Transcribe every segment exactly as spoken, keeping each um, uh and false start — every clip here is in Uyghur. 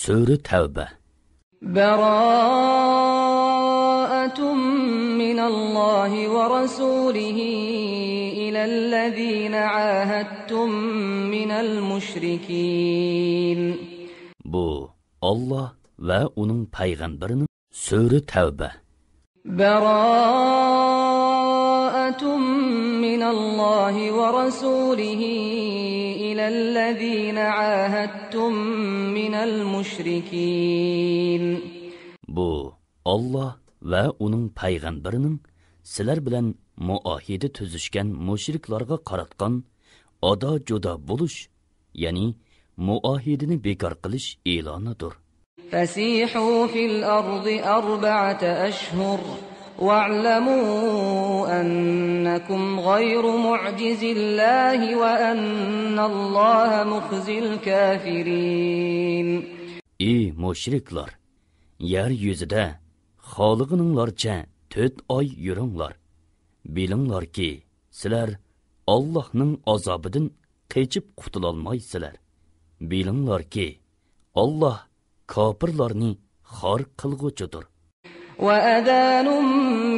سۈرە تەۋبە. براءة من الله ورسوله إلى الذين عاهدتم من المشركين. بۇ ئاللاھ ۋە ئۇنىڭ پەيغەمبىرىنىڭ. سۈرە تەۋبە. براءة من الله ورسوله إلى الذين عاهدتم من المشركين. بۇ ئاللاھ ۋە ئۇنىڭ پەيغەمبىرىنىڭ سىلەر بىلەن مۇئاھىدە تۈزۈشكەن مۇشرىكلارغا قاراتقان ئادا-جۇدا بولۇش، يەنى مۇئاھىدىنى بىكار قىلىش ئېلانىدۇر. فسيحوا في الأرض أربعة أشهر واعلموا أنكم غير معجز الله وأن الله مخزي الكافرين. ئى مۇشرىكلار! يەر يۈزىدە خالىغىنىڭلارچە تۆت ئاي يۈرۈڭلار. بىلىڭلاركى، سىلەر ئاللاھنىڭ ئازابىدىن قېچىپ قۇتۇلالمايسىلەر. بىلىڭلاركى، ئاللاھ كاپىرلارنى خار قىلغۇچىدۇر. وأذان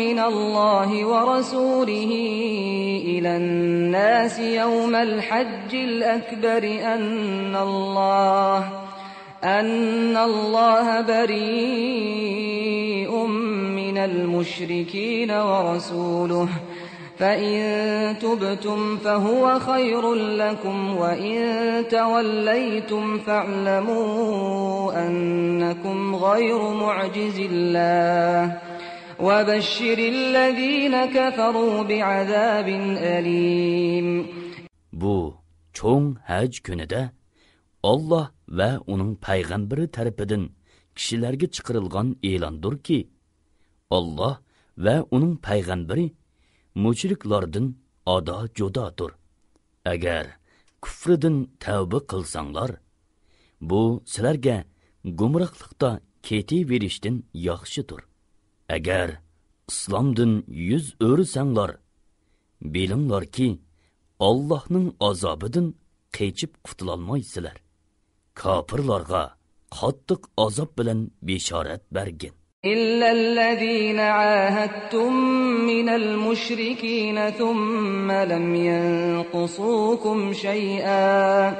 من الله ورسوله إلى الناس يوم الحج الأكبر أن الله، أن الله بريء من المشركين ورسوله، فإن تبتم فهو خير لكم، وإن توليتم فاعلموا أنكم غير معجز الله، وبشر الذين كفروا بعذاب أليم. بۇ چوڭ ھەج كۈنىدە ئاللاھ ۋە ئۇنىڭ پەيغەمبىرى تەرىپىدىن كىشىلەرگە چىقىرىلغان ئېلاندۇركى، ئاللاھ ۋە ئۇنىڭ پەيغەمبىرى مۇشرىكلاردىن ئادا-جۇدادۇر. ئەگەر كۇفرىدىن تەۋبە قىلساڭلار، بۇ سىلەرگە گۇمراھلىقتا كېتىۋېرىشتىن ياخشىدۇر. ئەگەر ئىسلامدىن يۈز ئۆرۈسەڭلار، بىلىڭلاركى، ئاللاھنىڭ ئازابىدىن قېچىپ قۇتۇلالمايسىلەر. كاپىرلارغا قاتتىق ئازاب بىلەن بېشارەت بەرگىن. إلا الذين عاهدتم من المشركين ثم لم ينقصوكم شيئا،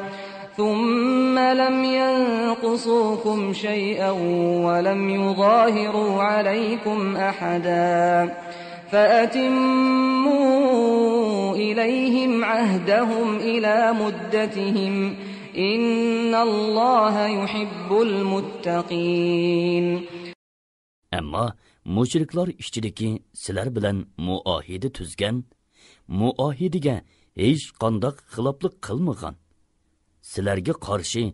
ثم لم ينقصوكم شيئا ولم يظاهروا عليكم أحدا، فأتموا إليهم عهدهم إلى مدتهم، إن الله يحب المتقين. ئەمما مۇشرىكلار ئىچىدىكى سىلەر بىلەن مۇئاھىدە تۈزگەن، مۇئاھىدىگە ھېچقانداق خىلاپلىق قىلمىغان، سىلەرگە قارشى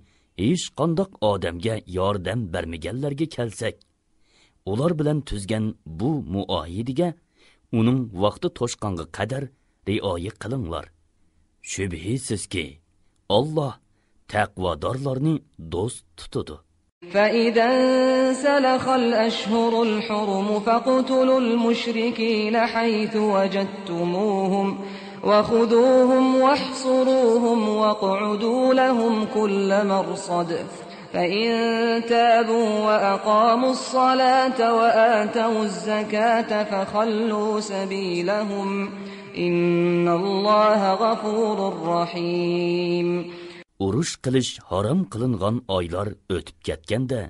ھېچقانداق ئادەمگە ياردەم بەرمىگەنلەرگە كەلسەك، ئۇلار بىلەن تۈزگەن بۇ مۇئاھىدىگە ئۇنىڭ ۋاقتى توشقانغا قەدەر رىئايە قىلىڭلار. شۈبھىسىزكى، ئاللاھ تەقۋادارلارنى دوست تۇتىدۇ. فإذا انسلخ الأشهر الحرم فاقتلوا المشركين حيث وجدتموهم وخذوهم واحصروهم واقعدوا لهم كل مرصد، فإن تابوا وأقاموا الصلاة وآتوا الزكاة فخلوا سبيلهم، إن الله غفور رحيم. ئۇرۇش قىلىش ھارام قىلىنغان ئايلار ئۆتۈپ كەتكەندە،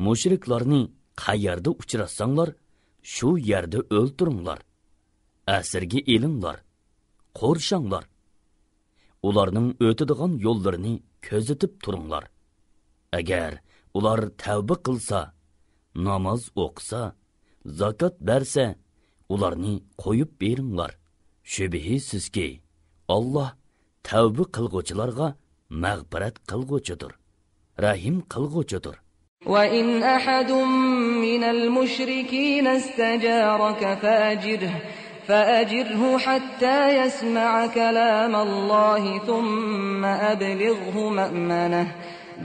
مۇشرىكلارنى قەيەردە ئۇچراتساڭلار، شۇ يەردە ئۆلتۈرۈڭلار، ئەسىرگە ئېلىڭلار، قورشاڭلار. ئۇلارنىڭ ئۆتىدىغان يوللىرىنى كۆزىتىپ تۇرۇڭلار. ئەگەر ئۇلار تەۋبە قىلسا، ناماز ئوقۇسا، زاكات بەرسە، ئۇلارنى قويۇپ بېرىڭلار. شۈبھىسىزكى، ئاللاھ تەۋبە قىلغۇچىلارغا مەغپىرەت قىلغۇچىدۇر، رەھىم قىلغۇچىدۇر. وإن أحد من المشركين استجارك فأجره، فأجره حتى يسمع كلام الله ثم أبلغه مأمنه،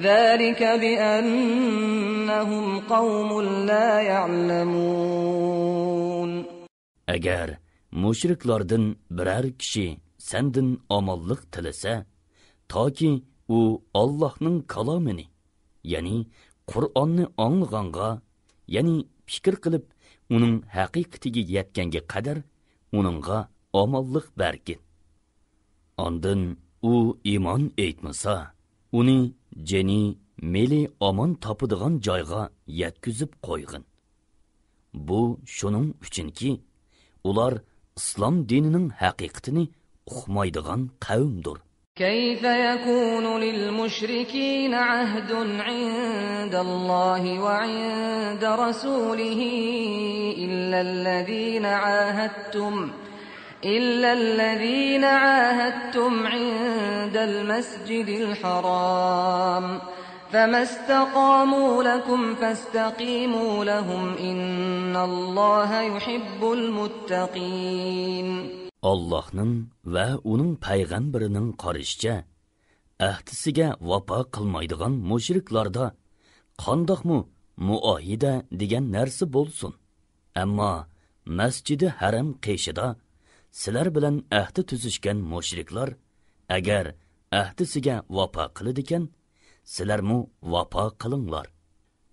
ذلك بأنهم قوم لا يعلمون. ئەگەر مۇشرىكلاردىن بىرەر كىشى سەندىن ئامانلىق تىلىسە، تاكى ئۇ ئاللاھنىڭ كالامىنى، يەنى قۇرئاننى ئاڭلىغانغا، يەنى پىكىر قىلىپ ئۇنىڭ ھەقىقىتىگە يەتكەنگە قەدەر ئۇنىڭغا ئامانلىق بەرگىن. ئاندىن ئۇ ئىمان ئېيتمىسا، ئۇنى جېنى، مېلى ئامان تاپىدىغان جايغا يەتكۈزۈپ قويغىن. بۇ شۇنىڭ ئۈچۈنكى، ئۇلار ئىسلام دىنىنىڭ ھەقىقىتىنى ئۇقمايدىغان قەۋمدۇر. كيف يكون للمشركين عهد عند الله وعند رسوله إلا الذين عاهدتم إلا الذين عاهدتم عند المسجد الحرام فما استقاموا لكم فاستقيموا لهم إن الله يحب المتقين. ئاللاھنىڭ ۋە ئۇنىڭ پەيغەمبىرىنىڭ قارىشىچە، ئەھدىسىگە ۋاپا قىلمايدىغان مۇشرىكلاردا قانداقمۇ مۇئاھىدە دېگەن نەرسە بولسۇن. ئەمما مەسجىدى ھەرەم قېشىدا سىلەر بىلەن ئەھدى تۈزۈشكەن مۇشرىكلار ئەگەر ئەھدىسىگە ۋاپا قىلىدىكەن، سىلەرمۇ ۋاپا قىلىڭلار.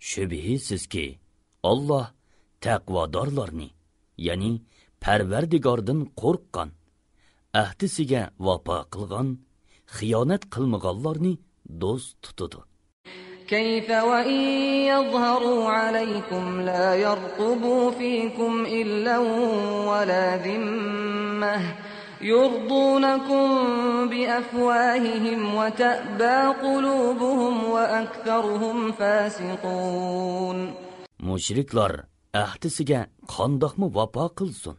شۈبھىسىزكى، ئاللاھ تەقۋادارلارنى، يەنى پەرۋەردىگاردىن قورققان، ئەھدىسىگە ۋاپا قىلغان، خىيانەت قىلمىغانلارنى دوست تۇتىدۇ. كيف وإن يظهروا عليكم لا يرقبوا فيكم إلا ولا ذمة يرضونكم بأفواههم وتأبى قلوبهم وأكثرهم فاسقون. مۇشرىكلار ئەھدىسىگە قانداقمۇ ۋاپا قىلسۇن؟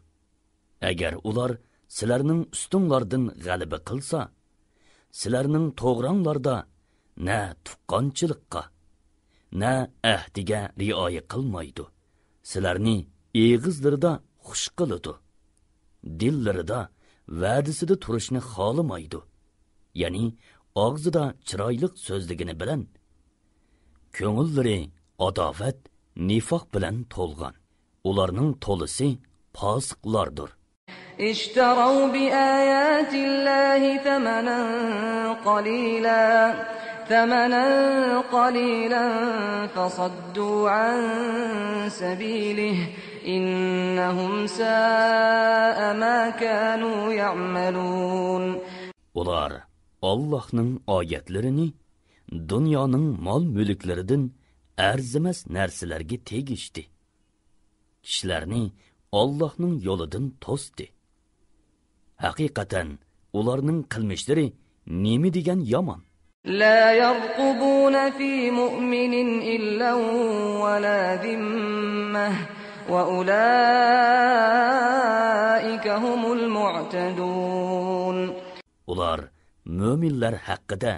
ئەگەر ئۇلار سىلەرنىڭ ئۈستۈڭلاردىن غەلىبە قىلسا، سىلەرنىڭ توغراڭلاردا نە تۇغقانچىلىققا، نە ئەھدىگە رىئايە قىلمايدۇ. سىلەرنى ئېغىزلىرىدا خۇش قىلىدۇ، دىللىرىدا ۋەدىسىدە تۇرۇشنى خالىمايدۇ. يەنى ئاغزىدا چىرايلىق سۆزلىگىنى بىلەن كۆڭۈللىرى ئاداۋەت، نىفاق بىلەن تولغان. ئۇلارنىڭ تولىسى پاسىقلاردۇر. اشتروا بآيات الله ثمنا قليلا ثمنا قليلا فصدوا عن سبيله إنهم ساء ما كانوا يعملون. ئۇلار ئاللاھنىڭ ئايەتلىرىنى دۇنيانىڭ مال-مۈلۈكلىرىدىن ئەرزىمەس نەرسىلەرگە تېگىشتى. كىشىلەرنى ئاللاھنىڭ يولىدىن توستى. ھەقىقەتەن، ئۇلارنىڭ قىلمىشلىرى نېمە دېگەن يامان! لا يرقبون في مؤمن إلا ولا ذمة وأولئك هم المعتدون. ئۇلار مۆمىنلەر ھەققىدە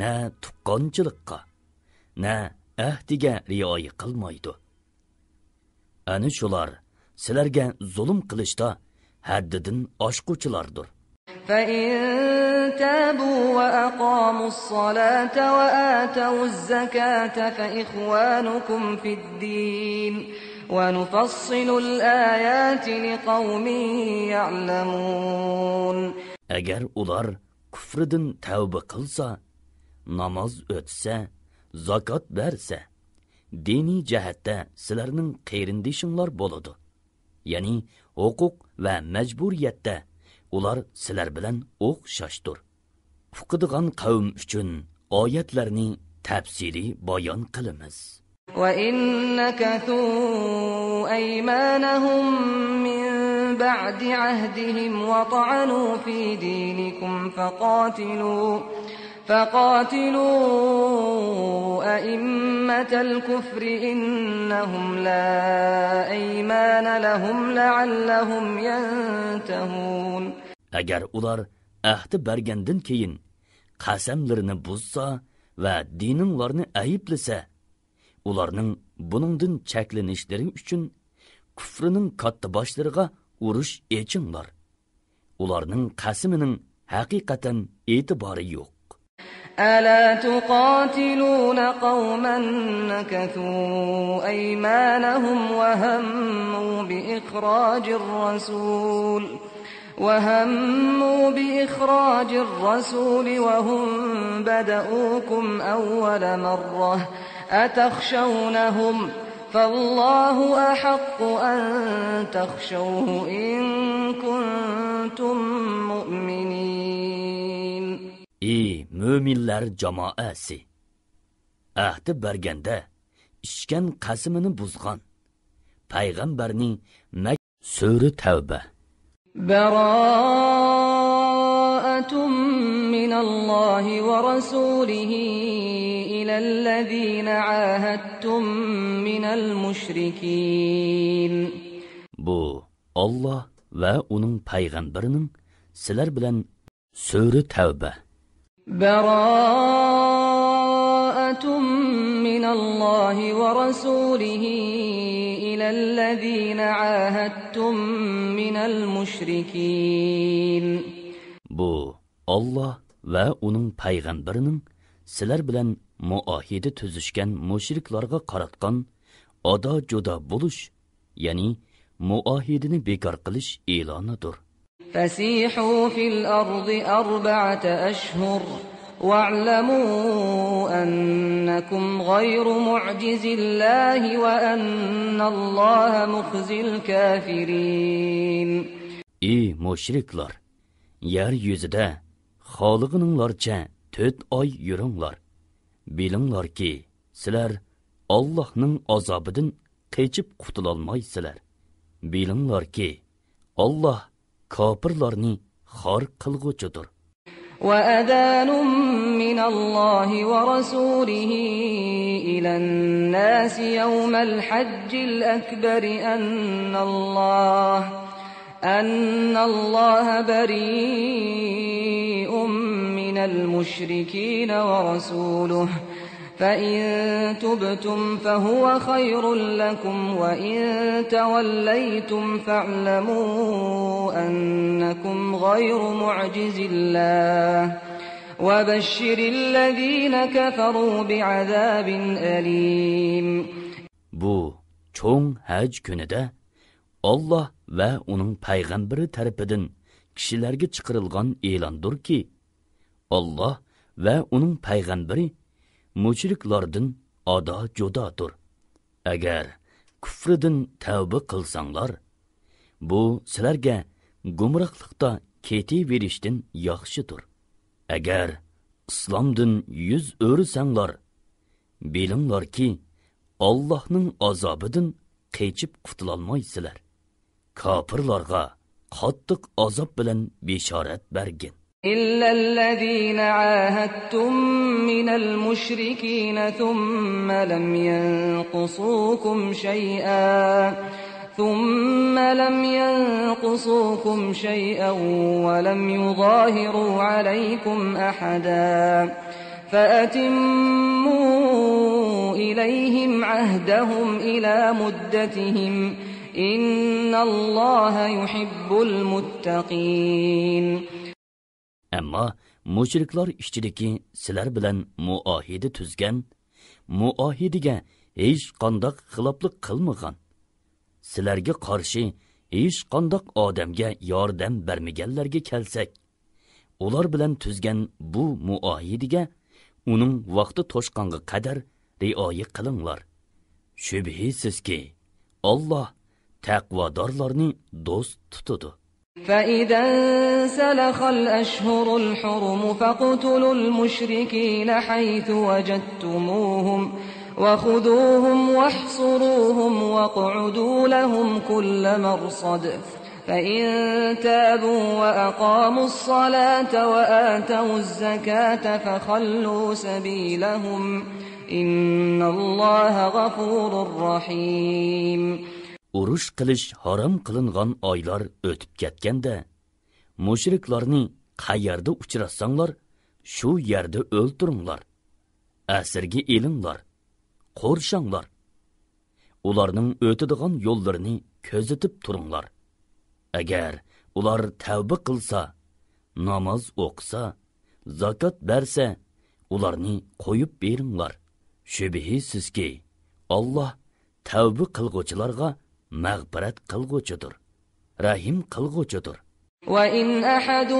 نە تۇغقانچىلىققا، نە ئەھدىگە رىئايە قىلمايدۇ. ئەنە شۇلار سىلەرگە زۇلۇم قىلىشتا ھەددىدىن ئاشقۇچىلاردۇر. فإن تابوا وأقاموا الصلاة وآتوا الزكاة فإخوانكم في الدين ونفصل الآيات لقوم يعلمون. ئەگەر ئۇلار كۇفرىدىن تەۋبە قىلسا، ناماز ئۆتسە، زاكات بەرسە، دىنىي جەھەتتە سىلەرنىڭ قېرىندىشىڭلار بولىدۇ. يەنى ھوقۇق ۋە مەجبۇرىيەتتە ئۇلار سىلەر بىلەن ئوخشاشتۇر. ئۇقىدىغان قەۋم ئۈچۈن ئايەتلەرنى تەپسىلىي بايان قىلىمىز. وإن نكثوا أيمانهم من بعد عهدهم وطعنوا في دينكم فقاتلوا فقاتلوا أئمة الكفر إنهم لا أيمان لهم لعلهم ينتهون. ئەگەر ئۇلار ئەھدى بەرگەندىن كېيىن قەسەملىرىنى بۇزسا ۋە دىنىڭلارنى ئەيىبلىسە، ئۇلارنىڭ بۇنىڭدىن چەكلىنىشلىرى ئۈچۈن كۇفرىنىڭ كاتتىباشلىرىغا ئۇرۇش ئېچىڭلار. ئۇلارنىڭ قەسىمىنىڭ ھەقىقەتەن ئېتىبارى يوق. ألا تقاتلون قوما نكثوا أيمانهم وهموا بإخراج الرسول وهموا بإخراج الرسول وهم بدؤوكم أول مرة أتخشونهم فالله أحق أن تخشوه إن كنتم مؤمنين. ئى مۆمىنلەر جامائەسى! ئەھدى بەرگەندە ئىچكەن قەسىمىنى بۇزغان، پەيغەمبەرنى مەك-، سۈرە تەۋبە. براءة من الله ورسوله إلى الذين عاهدتم من المشركين. بۇ ئاللاھ ۋە ئۇنىڭ پەيغەمبىرىنىڭ سىلەر بىلەن سۈرە تەۋبە. براءة من الله ورسوله إلى الذين عاهدتم من المشركين. بۇ ئاللاھ ۋە ئۇنىڭ پەيغەمبىرىنىڭ سىلەر بىلەن مۇئاھىدە تۈزۈشكەن مۇشرىكلارغا قاراتقان ئادا-جۇدا بولۇش، يەنى مۇئاھىدىنى بىكار قىلىش ئېلانىدۇر. فسيحوا في الأرض أربعة أشهر واعلموا أنكم غير معجز الله وأن الله مخزي الكافرين. ئى مۇشرىكلار! يەر يۈزىدە خالىغىنىڭلارچە تۆت ئاي يۈرۈڭلار. بىلىڭلاركى، سىلەر ئاللاھنىڭ ئازابىدىن قېچىپ قۇتۇلالمايسىلەر. بىلىڭلاركى، ئاللاھ كاپىرلارنى خار قىلغۇچىدۇر. وأذان من الله ورسوله إلى الناس يوم الحج الأكبر أن الله أن الله بريء من المشركين ورسوله فإن تبتم فهو خير لكم وإن توليتم فاعلموا أنكم غير معجز الله وبشر الذين كفروا بعذاب أليم. بۇ چوڭ ھەج كۈنىدە ئاللاھ ۋە ئۇنىڭ پەيغەمبىرى تەرىپىدىن كىشىلەرگە چىقىرىلغان ئېلاندۇركى، ئاللاھ ۋە ئۇنىڭ پەيغەمبىرى مۇشرىكلاردىن ئادا-جۇدادۇر. ئەگەر كۇفرىدىن تەۋبە قىلساڭلار، بۇ سىلەرگە گۇمراھلىقتا كېتىۋېرىشتىن ياخشىدۇر. ئەگەر ئىسلامدىن يۈز ئۆرۈسەڭلار، بىلىڭلاركى، ئاللاھنىڭ ئازابىدىن قېچىپ قۇتۇلالمايسىلەر. كاپىرلارغا قاتتىق ئازاب بىلەن بېشارەت بەرگىن. إلا الذين عاهدتم من المشركين ثم لم ينقصوكم شيئا ثم لم ينقصوكم شيئا ولم يظاهروا عليكم أحدا فأتموا إليهم عهدهم إلى مدتهم إن الله يحب المتقين. ئەمما مۇشرىكلار ئىچىدىكى سىلەر بىلەن مۇئاھىدە تۈزگەن، مۇئاھىدىگە ھېچقانداق خىلاپلىق قىلمىغان، سىلەرگە قارشى ھېچقانداق ئادەمگە ياردەم بەرمىگەنلەرگە كەلسەك، ئۇلار بىلەن تۈزگەن بۇ مۇئاھىدىگە، ئۇنىڭ ۋاقتى توشقانغا قەدەر رىئايە قىلىڭلار. شۈبھىسىزكى، ئاللاھ تەقۋادارلارنى دوست تۇتىدۇ. فإذا انسلخ الأشهر الحرم فاقتلوا المشركين حيث وجدتموهم وخذوهم واحصروهم واقعدوا لهم كل مرصد فإن تابوا وأقاموا الصلاة وآتوا الزكاة فخلوا سبيلهم إن الله غفور رحيم. ئۇرۇش قىلىش ھارام قىلىنغان ئايلار ئۆتۈپ كەتكەندە، مۇشرىكلارنى قەيەردە ئۇچراتساڭلار، شۇ يەردە ئۆلتۈرۈڭلار، ئەسىرگە ئېلىڭلار، قورشاڭلار. ئۇلارنىڭ ئۆتىدىغان يوللىرىنى كۆزىتىپ تۇرۇڭلار. ئەگەر ئۇلار تەۋبە قىلسا، ناماز ئوقۇسا، زاكات بەرسە، ئۇلارنى قويۇپ بېرىڭلار. شۈبھىسىزكى، ئاللاھ تەۋبە قىلغۇچىلارغا مەغپىرەت قىلغۇچىدۇر، رەھىم قىلغۇچىدۇر. وإن أحد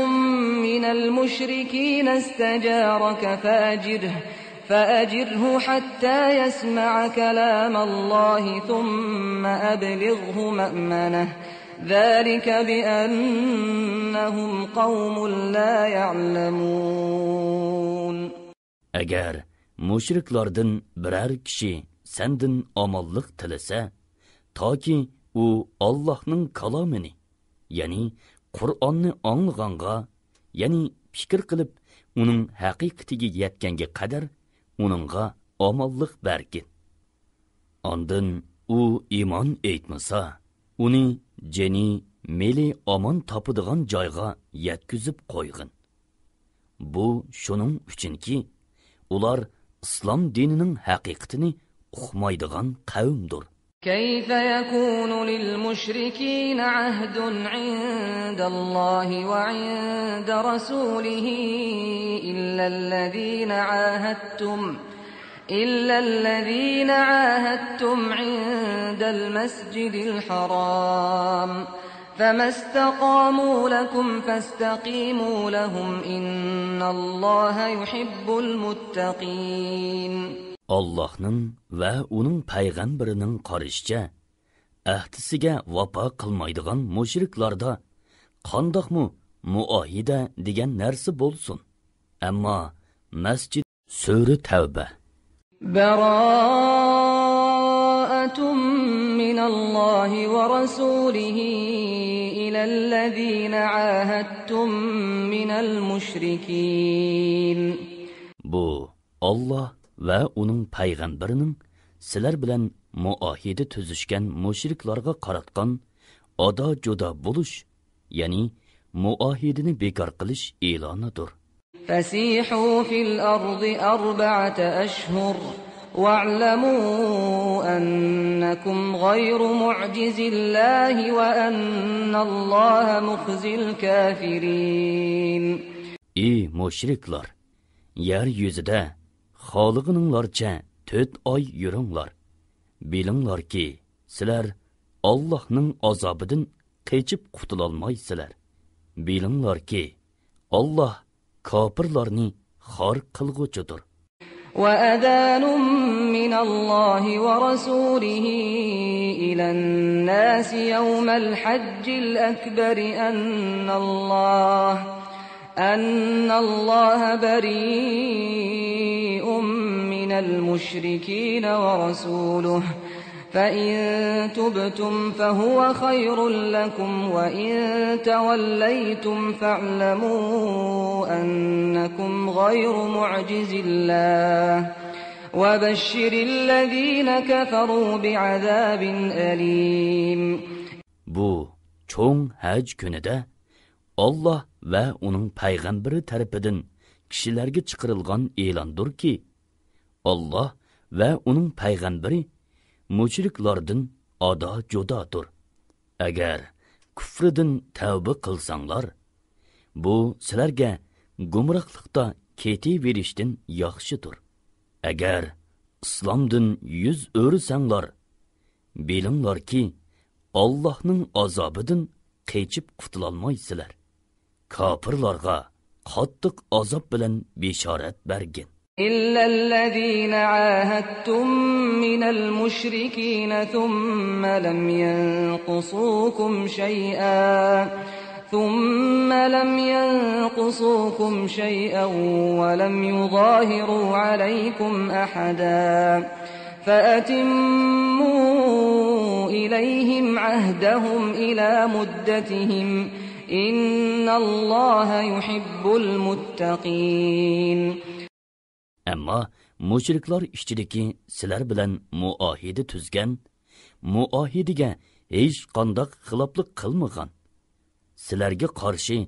من المشركين استجارك فأجره، فأجره حتى يسمع كلام الله ثم أبلغه مأمنه، ذلك بأنهم قوم لا يعلمون. ئەگەر مۇشرىكلاردىن بىرەر كىشى سەندىن ئامانلىق تىلىسە، تاكى ئۇ ئاللاھنىڭ كالامىنى، يەنى قۇرئاننى ئاڭلىغانغا، يەنى پىكىر قىلىپ ئۇنىڭ ھەقىقىتىگە يەتكەنگە قەدەر ئۇنىڭغا ئامانلىق بەرگىن. ئاندىن ئۇ ئىمان ئېيتمىسا، ئۇنى جېنى، مېلى ئامان تاپىدىغان جايغا يەتكۈزۈپ قويغىن. بۇ شۇنىڭ ئۈچۈنكى، ئۇلار ئىسلام دىنىنىڭ ھەقىقىتىنى ئۇقمايدىغان قەۋمدۇر. كيف يكون للمشركين عهد عند الله وعند رسوله إلا الذين عاهدتم إلا الذين عاهدتم عند المسجد الحرام فما استقاموا لكم فاستقيموا لهم إن الله يحب المتقين. ئاللاھنىڭ ۋە ئۇنىڭ پەيغەمبىرىنىڭ قارىشىچە، ئەھدىسىگە ۋاپا قىلمايدىغان مۇشرىكلاردا قانداقمۇ مۇئاھىدە دېگەن نەرسە بولسۇن؟ ئەمما مەسچىت سۈرە تەۋبە. براءة من الله ورسوله إلى الذين عاهدتم من المشركين. بۇ، ئاللاھ ۋە ئۇنىڭ پەيغەمبىرىنىڭ سىلەر بىلەن مۇئاھىدە تۈزۈشكەن مۇشرىكلارغا قاراتقان ئادا-جۇدا بولۇش، يەنى مۇئاھىدىنى بىكار قىلىش ئېلانىدۇر. فسيحوا في الأرض أربعة أشهر واعلموا أنكم غير معجز الله وأن الله مخزي الكافرين. ئى مۇشرىكلار! يەر يۈزىدە خالىغىنىڭلارچە تۆت ئاي يۈرۈڭلار. بىلىڭلاركى، سىلەر ئاللاھنىڭ ئازابىدىن قېچىپ قۇتۇلالمايسىلەر. بىلىڭلاركى، ئاللاھ كاپىرلارنى خار قىلغۇچىدۇر. وأذان من الله ورسوله إلى الناس يوم الحج الأكبر أن الله أن الله بريء من المشركين ورسوله فإن تبتم فهو خير لكم وإن توليتم فاعلموا أنكم غير معجز الله وبشر الذين كفروا بعذاب أليم. بۇ چوڭ ھەج كۈنىدە ئاللاھ ۋە ئۇنىڭ پەيغەمبىرى تەرىپىدىن كىشىلەرگە چىقىرىلغان ئېلاندۇركى، ئاللاھ ۋە ئۇنىڭ پەيغەمبىرى مۇشرىكلاردىن ئادا-جۇدادۇر. ئەگەر كۇفرىدىن تەۋبە قىلساڭلار، بۇ سىلەرگە گۇمراھلىقتا كېتىۋېرىشتىن ياخشىدۇر. ئەگەر ئىسلامدىن يۈز ئۆرۈسەڭلار، بىلىڭلاركى، ئاللاھنىڭ ئازابىدىن قېچىپ قۇتۇلالمايسىلەر. كاپىرلارغا قاتتىق ئازاب بىلەن بېشارەت بەرگىن. إلا الذين عاهدتم من المشركين ثم لم ينقصوكم شيئا ثم لم ينقصوكم شيئا ولم يظاهروا عليكم أحدا فأتموا إليهم عهدهم إلى مدتهم إن الله يحب المتقين. ئەمما مۇشرىكلار ئىچىدىكى سىلەر بىلەن مۇئاھىدە تۈزگەن، مۇئاھىدىگە ھېچقانداق خىلاپلىق قىلمىغان، سىلەرگە قارشى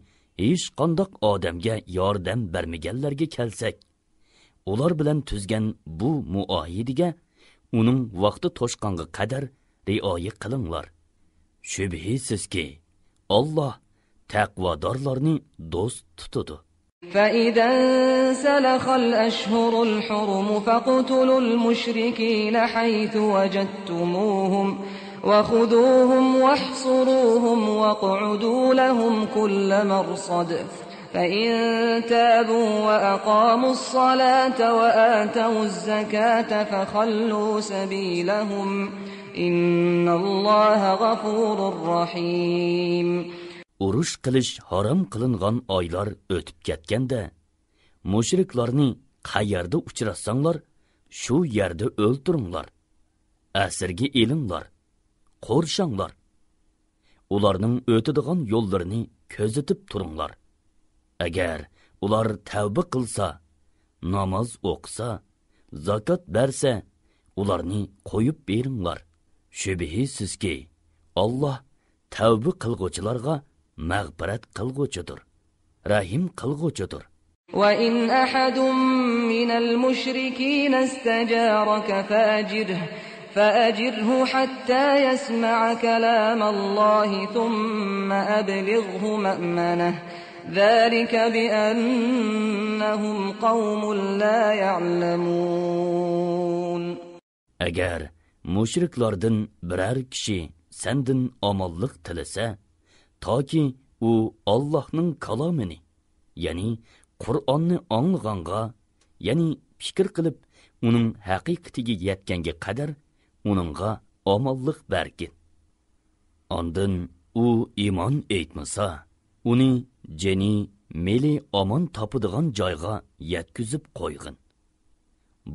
ھېچقانداق ئادەمگە ياردەم بەرمىگەنلەرگە كەلسەك، ئۇلار بىلەن تۈزگەن بۇ مۇئاھىدىگە ئۇنىڭ ۋاقتى توشقانغا قەدەر رىئايە قىلىڭلار. شۈبھىسىزكى، ئاللاھ تەقۋادارلارنى دوست تۇتىدۇ. فإذا انسلخ الأشهر الحرم فاقتلوا المشركين حيث وجدتموهم وخذوهم واحصروهم واقعدوا لهم كل مرصد. فإن تابوا وأقاموا الصلاة وآتوا الزكاة فخلوا سبيلهم. إن الله غفور رحيم. ئۇرۇش قىلىش ھارام قىلىنغان ئايلار ئۆتۈپ كەتكەندە، مۇشرىكلارنى قەيەردە ئۇچراتساڭلار، شۇ يەردە ئۆلتۈرۈڭلار، ئەسىرگە ئېلىڭلار، قورشاڭلار. ئۇلارنىڭ ئۆتىدىغان يوللىرىنى كۆزىتىپ تۇرۇڭلار. ئەگەر ئۇلار تەۋبە قىلسا، ناماز ئوقۇسا، زاكات بەرسە، ئۇلارنى قويۇپ بېرىڭلار. شۈبھىسىزكى، ئاللاھ تەۋبە قىلغۇچىلارغا مەغپىرەت قىلغۇچىدۇر، رەھىم قىلغۇچىدۇر. وإن أحد من المشركين استجارك فأجره، فأجره حتى يسمع كلام الله ثم أبلغه مأمنه، ذلك بأنهم قوم لا يعلمون. ئەگەر مۇشرىكلاردىن بىرەر كىشى سەندىن ئامانلىق تىلىسە، تاكى ئۇ ئاللاھنىڭ كالامىنى، يەنى قۇرئاننى ئاڭلىغانغا، يەنى پىكىر قىلىپ ئۇنىڭ ھەقىقىتىگە يەتكەنگە قەدەر ئۇنىڭغا ئامانلىق بەرگىن. ئاندىن ئۇ ئىمان ئېيتمىسا، ئۇنى جېنى، مېلى ئامان تاپىدىغان جايغا يەتكۈزۈپ قويغىن.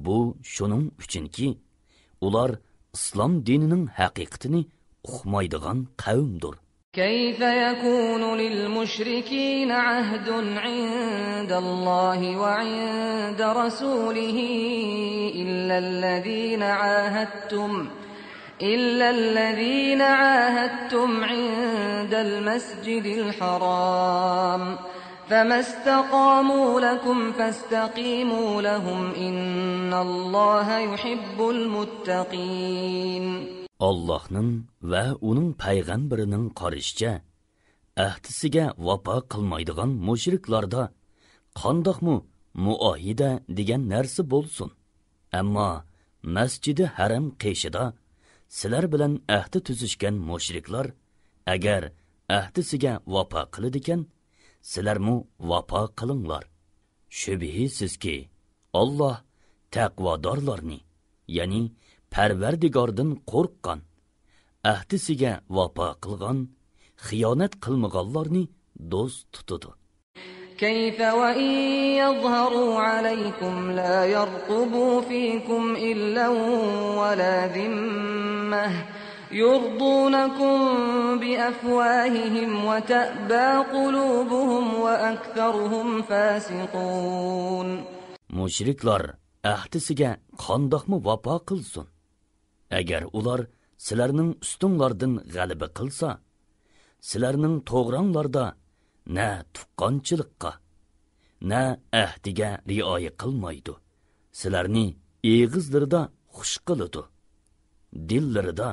بۇ شۇنىڭ ئۈچۈنكى، ئۇلار ئىسلام دىنىنىڭ ھەقىقىتىنى ئۇقمايدىغان قەۋمدۇر. كيف يكون للمشركين عهد عند الله وعند رسوله إلا الذين عاهدتم إلا الذين عاهدتم عند المسجد الحرام فما استقاموا لكم فاستقيموا لهم إن الله يحب المتقين. ئاللاھنىڭ ۋە ئۇنىڭ پەيغەمبىرىنىڭ قارىشىچە، ئەھدىسىگە ۋاپا قىلمايدىغان مۇشرىكلاردا قانداقمۇ مۇئاھىدە دېگەن نەرسە بولسۇن؟ ئەمما مەسجىدى ھەرەم قېشىدا سىلەر بىلەن ئەھدى تۈزۈشكەن مۇشرىكلار ئەگەر ئەھدىسىگە ۋاپا قىلىدىكەن، سىلەرمۇ ۋاپا قىلىڭلار. شۈبھىسىزكى، ئاللاھ تەقۋادارلارنى، يەنى پەرۋەردىگاردىن قورققان، ئەھدىسىگە ۋاپا قىلغان، خىيانەت قىلمىغانلارنى دوست تۇتىدۇ. كيف وإن يظهروا عليكم لا يرقبوا فيكم إلا ولا ذمة يرضونكم بأفواههم وتأبى قلوبهم وأكثرهم فاسقون. مۇشرىكلار ئەھدىسىگە قانداقمۇ ۋاپا قىلسۇن؟ ئەگەر ئۇلار سىلەرنىڭ ئۈستۈڭلاردىن غەلىبە قىلسا، سىلەرنىڭ توغراڭلاردا نە تۇغقانچىلىققا، نە ئەھدىگە رىئايە قىلمايدۇ. سىلەرنى ئېغىزلىرىدا خۇش قىلىدۇ، دىللىرىدا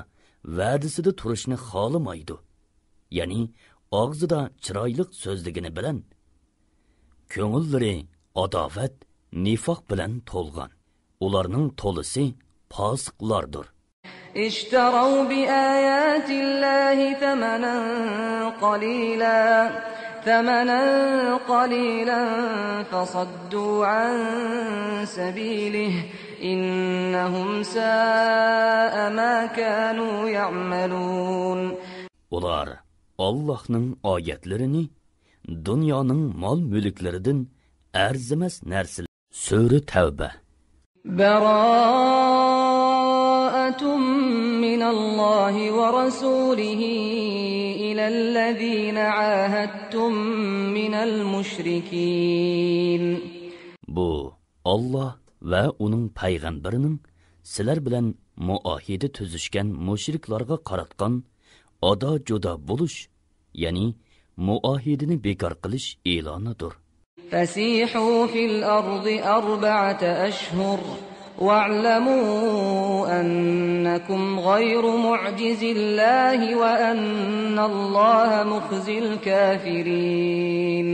ۋەدىسىدە تۇرۇشنى خالىمايدۇ. يەنى ئاغزىدا چىرايلىق سۆزلىگىنى بىلەن كۆڭۈللىرى ئاداۋەت، نىفاق بىلەن تولغان. ئۇلارنىڭ تولىسى پاسىقلاردۇر. اشتروا بآيات الله ثمنا قليلا، ثمنا قليلا فصدوا عن سبيله، إنهم ساء ما كانوا يعملون. ئۇلار ئاللاھنىڭ ئايەتلىرىنى دۇنيانىڭ مال-مۈلۈكلىرىدىن ئەرزىمەس نەرسىلەر. سۈرە تەۋبە. براءة من الله ورسوله إلى الذين عاهدتم من المشركين. بۇ ئاللاھ ۋە ئۇنىڭ پەيغەمبىرىنىڭ سىلەر بىلەن مۇئاھىدە تۈزۈشكەن مۇشرىكلارغا قاراتقان ئادا-جۇدا بولۇش، يەنى مۇئاھىدىنى بىكار قىلىش ئېلانىدۇر. فسيحوا في الأرض أربعة أشهر واعلموا أنكم غير معجز الله وأن الله مخزي الكافرين.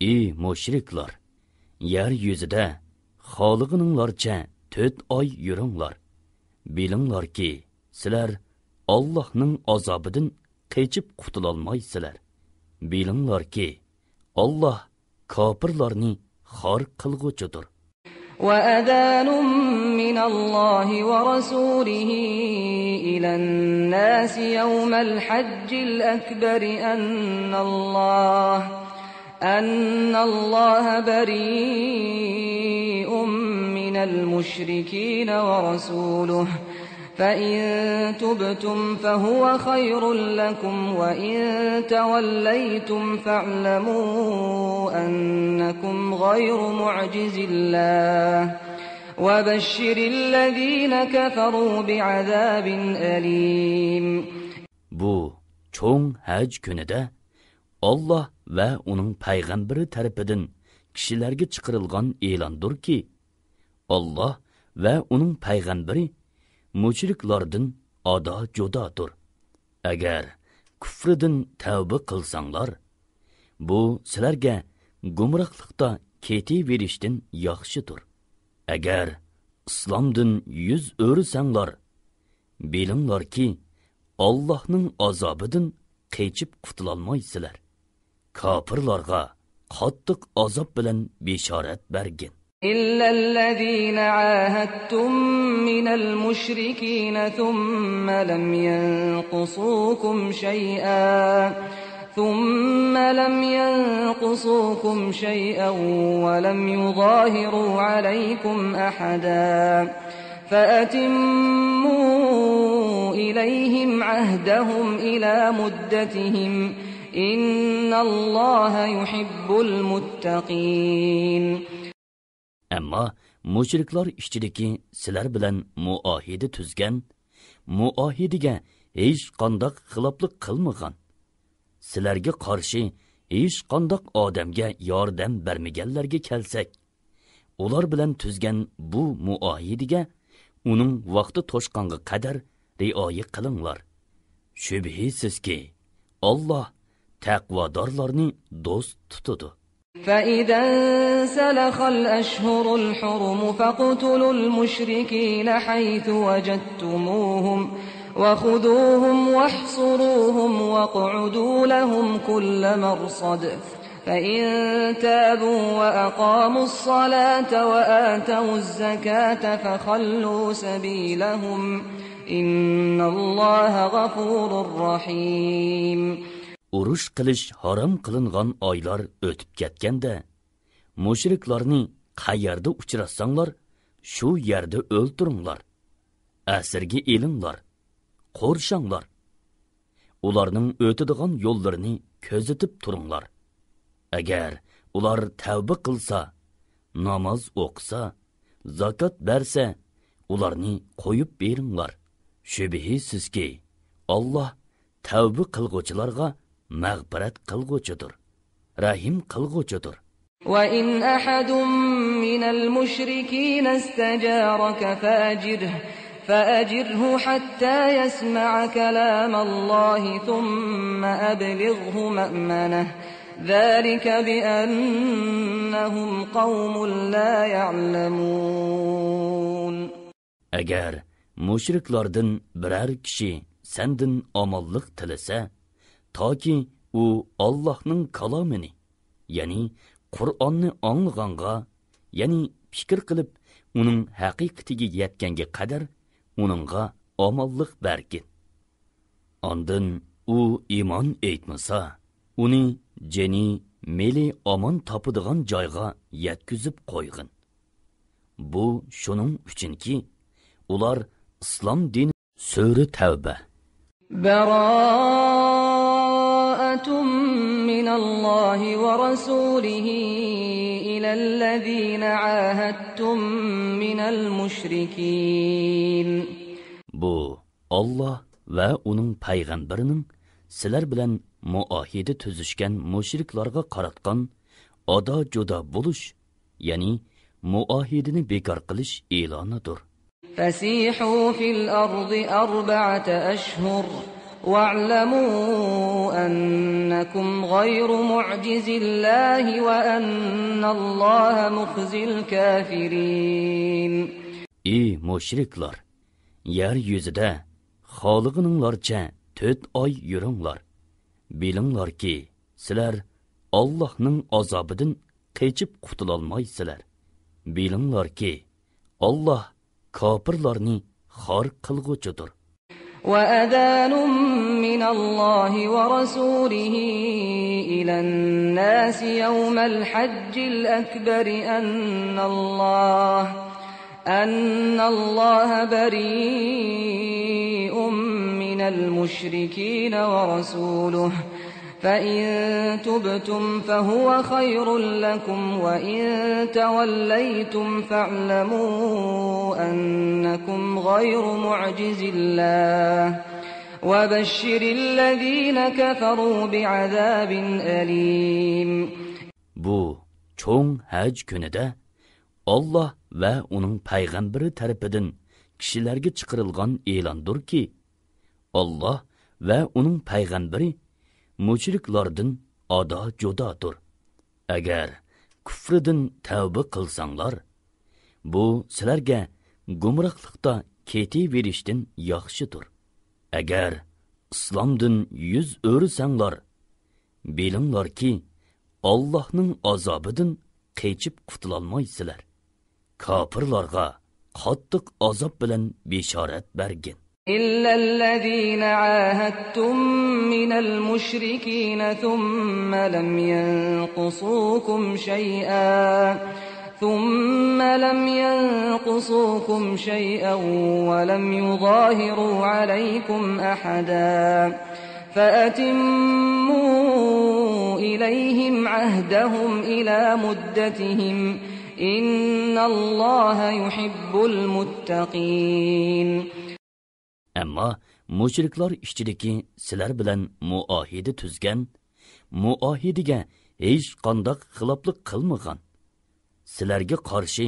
ئى مۇشرىكلار! يەر يۈزىدە خالىغىنىڭلارچە تۆت ئاي يۈرۈڭلار. بىلىڭلاركى، سىلەر ئاللاھنىڭ ئازابىدىن قېچىپ قۇتۇلالمايسىلەر. بىلىڭلاركى، ئاللاھ كاپىرلارنى خار قىلغۇچىدۇر. وأذان من الله ورسوله إلى الناس يوم الحج الأكبر أن الله أن الله بريء من المشركين ورسوله، فإن تبتم فهو خير لكم، وإن توليتم فاعلموا أنكم غير معجز الله، وبشر الذين كفروا بعذاب أليم. بۇ چوڭ ھەج كۈنىدە ئاللاھ ۋە ئۇنىڭ پەيغەمبىرى تەرىپىدىن كىشىلەرگە چىقىرىلغان ئېلاندۇركى، ئاللاھ ۋە ئۇنىڭ پەيغەمبىرى مۇشرىكلاردىن ئادا-جۇدادۇر. ئەگەر كۇفرىدىن تەۋبە قىلساڭلار، بۇ سىلەرگە گۇمراھلىقتا كېتىۋېرىشتىن ياخشىدۇر. ئەگەر ئىسلامدىن يۈز ئۆرۈسەڭلار، بىلىڭلاركى، ئاللاھنىڭ ئازابىدىن قېچىپ قۇتۇلالمايسىلەر. كاپىرلارغا قاتتىق ئازاب بىلەن بېشارەت بەرگىن. إلا الذين عاهدتم من المشركين ثم لم ينقصوكم شيئا ثم لم ينقصوكم شيئا ولم يظاهروا عليكم أحدا فأتموا إليهم عهدهم إلى مدتهم إن الله يحب المتقين. ئەمما مۇشرىكلار ئىچىدىكى سىلەر بىلەن مۇئاھىدە تۈزگەن، مۇئاھىدىگە ھېچقانداق خىلاپلىق قىلمىغان، سىلەرگە قارشى ھېچقانداق ئادەمگە ياردەم بەرمىگەنلەرگە كەلسەك، ئۇلار بىلەن تۈزگەن بۇ مۇئاھىدىگە ئۇنىڭ ۋاقتى توشقانغا قەدەر رىئايە قىلىڭلار. شۈبھىسىزكى، ئاللاھ تەقۋادارلارنى دوست تۇتىدۇ. فإذا انسلخ الأشهر الحرم فاقتلوا المشركين حيث وجدتموهم وخذوهم واحصروهم واقعدوا لهم كل مرصد. فإن تابوا وأقاموا الصلاة وآتوا الزكاة فخلوا سبيلهم. إن الله غفور رحيم. ئۇرۇش قىلىش ھارام قىلىنغان ئايلار ئۆتۈپ كەتكەندە، مۇشرىكلارنى قەيەردە ئۇچراتساڭلار، شۇ يەردە ئۆلتۈرۈڭلار، ئەسىرگە ئېلىڭلار، قورشاڭلار. ئۇلارنىڭ ئۆتىدىغان يوللىرىنى كۆزىتىپ تۇرۇڭلار. ئەگەر ئۇلار تەۋبە قىلسا، ناماز ئوقۇسا، زاكات بەرسە، ئۇلارنى قويۇپ بېرىڭلار. شۈبھىسىزكى، ئاللاھ تەۋبە قىلغۇچىلارغا مەغپىرەت قىلغۇچىدۇر، رەھىم قىلغۇچىدۇر. وإن أحد من المشركين استجارك فأجره، فأجره حتى يسمع كلام الله ثم أبلغه مأمنه، ذلك بأنهم قوم لا يعلمون. ئەگەر مۇشرىكلاردىن بىرەر كىشى سەندىن ئامانلىق تىلىسە، تاكى ئۇ ئاللاھنىڭ كالامىنى، يەنى قۇرئاننى ئاڭلىغانغا، يەنى پىكىر قىلىپ ئۇنىڭ ھەقىقىتىگە يەتكەنگە قەدەر ئۇنىڭغا ئامانلىق بەرگىن. ئاندىن ئۇ ئىمان ئېيتمىسا، ئۇنى جېنى، مېلى ئامان تاپىدىغان جايغا يەتكۈزۈپ قويغىن. بۇ شۇنىڭ ئۈچۈنكى، ئۇلار ئىسلام دىنى. سۈرە تەۋبە. براءة من الله ورسوله إلى الذين عاهدتم من المشركين. بۇ ئاللاھ ۋە ئۇنىڭ پەيغەمبىرىنىڭ سىلەر بىلەن مۇئاھىدە تۈزۈشكەن مۇشرىكلارغا قاراتقان ئادا-جۇدا بولۇش، يەنى مۇئاھىدىنى بىكار قىلىش ئېلانىدۇر. فسيحوا في الأرض أربعة أشهر واعلموا أنكم غير معجز الله وأن الله مخزي الكافرين. ئى مۇشرىكلار! يەر يۈزىدە خالىغىنىڭلارچە تۆت ئاي يۈرۈڭلار. بىلىڭلاركى، سىلەر ئاللاھنىڭ ئازابىدىن قېچىپ قۇتۇلالمايسىلەر. بىلىڭلاركى، ئاللاھ كاپىرلارنى خار قىلغۇچىدۇر. وأذان من الله ورسوله إلى الناس يوم الحج الأكبر أن الله أن الله بريء من المشركين ورسوله فإن تبتم فهو خير لكم وإن توليتم فاعلموا أنكم غير معجز الله وبشر الذين كفروا بعذاب أليم. بۇ چوڭ ھەج كۈنىدە ئاللاھ ۋە ئۇنىڭ پەيغەمبىرى تەرىپىدىن كىشىلەرگە چىقىرىلغان ئېلاندۇركى، ئاللاھ ۋە ئۇنىڭ پەيغەمبىرى مۇشرىكلاردىن ئادا جۇدادۇر. ئەگەر كۇفرىدىن تەۋبە قىلساڭلار، بۇ سىلەرگە گۇمراھلىقتا كېتىۋېرىشتىن ياخشىدۇر. ئەگەر ئىسلامدىن يۈز ئۆرۈسەڭلار، بىلىڭلاركى، ئاللاھنىڭ ئازابىدىن قېچىپ قۇتۇلالمايسىلەر. كاپىرلارغا قاتتىق ئازاب بىلەن بېشارەت بەرگىن. إلا الذين عاهدتم من المشركين ثم لم ينقصوكم شيئا ثم لم ينقصوكم شيئا ولم يظاهروا عليكم أحدا فأتموا إليهم عهدهم إلى مدتهم إن الله يحب المتقين. ئەمما مۇشرىكلار ئىچىدىكى سىلەر بىلەن مۇئاھىدە تۈزگەن، مۇئاھىدىگە ھېچقانداق خىلاپلىق قىلمىغان، سىلەرگە قارشى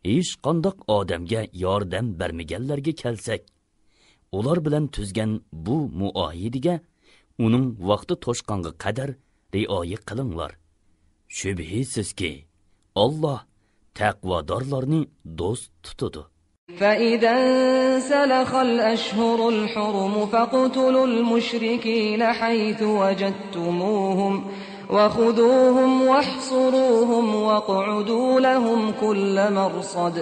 ھېچقانداق ئادەمگە ياردەم بەرمىگەنلەرگە كەلسەك، ئۇلار بىلەن تۈزگەن بۇ مۇئاھىدىگە ئۇنىڭ ۋاقتى توشقانغا قەدەر رىئايە قىلىڭلار. شۈبھىسىزكى، ئاللاھ تەقۋادارلارنى دوست تۇتىدۇ. فإذا انسلخ الأشهر الحرم فاقتلوا المشركين حيث وجدتموهم وخذوهم واحصروهم واقعدوا لهم كل مرصد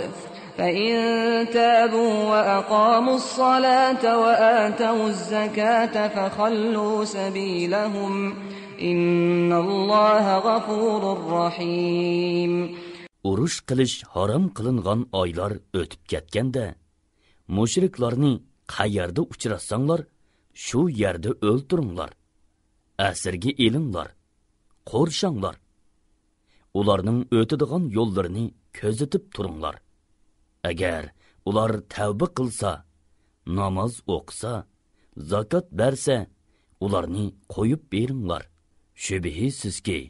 فإن تابوا وأقاموا الصلاة وآتوا الزكاة فخلوا سبيلهم إن الله غفور رحيم. ئۇرۇش قىلىش ھارام قىلىنغان ئايلار ئۆتۈپ كەتكەندە، مۇشرىكلارنى قەيەردە ئۇچراتساڭلار، شۇ يەردە ئۆلتۈرۈڭلار، ئەسىرگە ئېلىڭلار، قورشاڭلار. ئۇلارنىڭ ئۆتىدىغان يوللىرىنى كۆزىتىپ تۇرۇڭلار. ئەگەر ئۇلار تەۋبە قىلسا، ناماز ئوقۇسا، زاكات بەرسە، ئۇلارنى قويۇپ بېرىڭلار. شۈبھىسىزكى،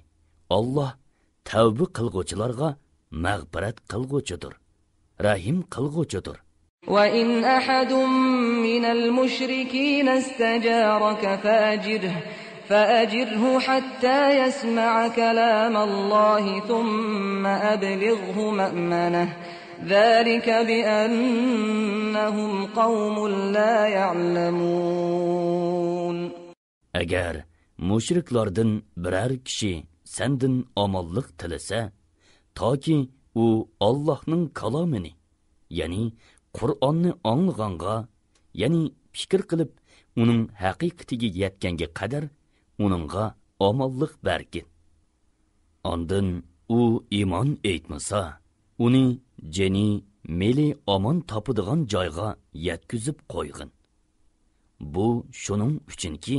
ئاللاھ تەۋبە قىلغۇچىلارغا مەغپىرەت قىلغۇچىدۇر، رەھىم قىلغۇچىدۇر. وإن أحد من المشركين استجارك فأجره، فأجره حتى يسمع كلام الله ثم أبلغه مأمنه، ذلك بأنهم قوم لا يعلمون. ئەگەر مۇشرىكلاردىن بىرەر كىشى سەندىن ئامانلىق تىلىسە، تاكى ئۇ ئاللاھنىڭ كالامىنى، يەنى قۇرئاننى ئاڭلىغانغا، يەنى پىكىر قىلىپ ئۇنىڭ ھەقىقىتىگە يەتكەنگە قەدەر ئۇنىڭغا ئامانلىق بەرگىن. ئاندىن ئۇ ئىمان ئېيتمىسا، ئۇنى جېنى، مېلى ئامان تاپىدىغان جايغا يەتكۈزۈپ قويغىن. بۇ شۇنىڭ ئۈچۈنكى،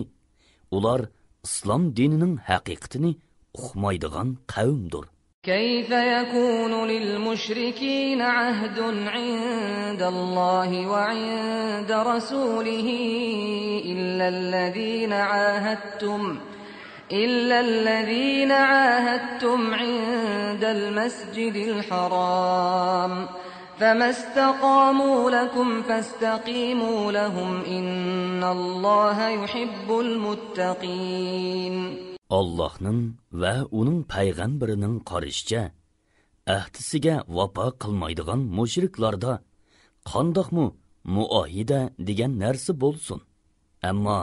ئۇلار ئىسلام دىنىنىڭ ھەقىقىتىنى ئۇقمايدىغان قەۋمدۇر. كيف يكون للمشركين عهد عند الله وعند رسوله إلا الذين عاهدتم إلا الذين عاهدتم عند المسجد الحرام فما استقاموا لكم فاستقيموا لهم إن الله يحب المتقين. ئاللاھنىڭ ۋە ئۇنىڭ پەيغەمبىرىنىڭ قارىشىچە، ئەھدىسىگە ۋاپا قىلمايدىغان مۇشرىكلاردا قانداقمۇ مۇئاھىدە دېگەن نەرسە بولسۇن. ئەمما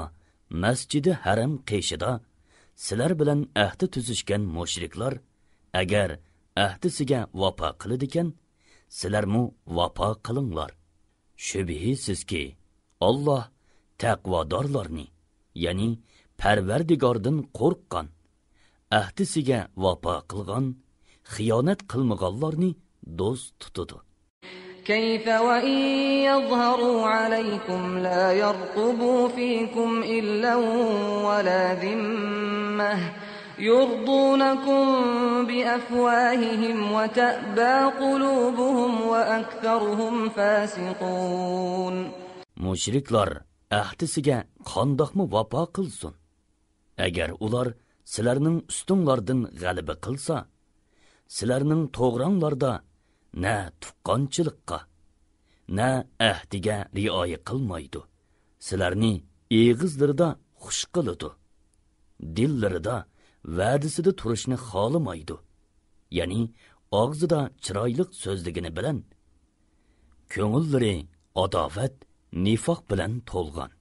مەسجىدى ھەرەم قېشىدا سىلەر بىلەن ئەھدى تۈزۈشكەن مۇشرىكلار ئەگەر ئەھدىسىگە ۋاپا قىلىدىكەن، سىلەرمۇ ۋاپا قىلىڭلار. شۈبھىسىزكى، ئاللاھ تەقۋادارلارنى، يەنى پەرۋەردىگاردىن قورققان، ئەھدىسىگە ۋاپا قىلغان، خىيانەت قىلمىغانلارنى دوست تۇتىدۇ. كيف وإن يظهروا عليكم لا يرقبوا فيكم إلا ولا ذمة يرضونكم بأفواههم وتأبى قلوبهم وأكثرهم فاسقون. مۇشرىكلار ئەھدىسىگە قانداقمۇ ۋاپا قىلسۇن؟ ئەگەر ئۇلار سىلەرنىڭ ئۈستۈڭلاردىن غەلىبە قىلسا، سىلەرنىڭ توغراڭلاردا نە تۇغقانچىلىققا، نە ئەھدىگە رىئايە قىلمايدۇ. سىلەرنى ئېغىزلىرىدا خۇش قىلىدۇ، دىللىرىدا ۋەدىسىدە تۇرۇشنى خالىمايدۇ. يەنى ئاغزىدا چىرايلىق سۆزلىگىنى بىلەن، كۆڭۈللىرى ئاداۋەت، نىفاق بىلەن تولغان.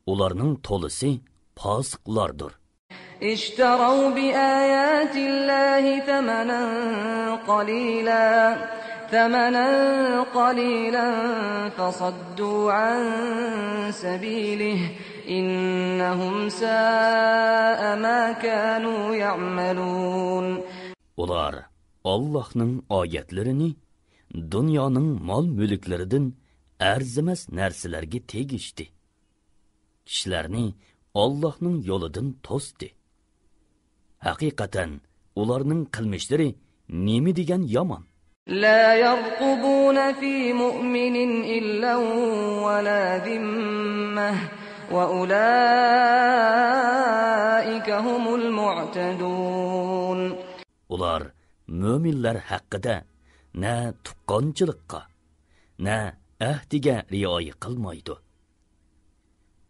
ئۇلارنىڭ تولىسى پاسىقلاردۇر. اشتروا بآيات الله ثمنا قليلا، ثمنا قليلا فصدوا عن سبيله، إنهم ساء ما كانوا يعملون. ئۇلار ئاللاھنىڭ ئايەتلىرىنى دۇنيانىڭ مال-مۈلۈكلىرىدىن ئەرزىمەس نەرسىلەرگە تېگىشتى. كىشىلەرنى ئاللاھنىڭ يولىدىن توستى. ھەقىقەتەن ئۇلارنىڭ قىلمىشلىرى نېمە دېگەن يامان! لا يرقبون في مؤمن إلا ولا ذمة وأولئك هم المعتدون. ئۇلار مۆمىنلەر ھەققىدە نە تۇغقانچىلىققا، نە ئەھدىگە رىئايە قىلمايدۇ.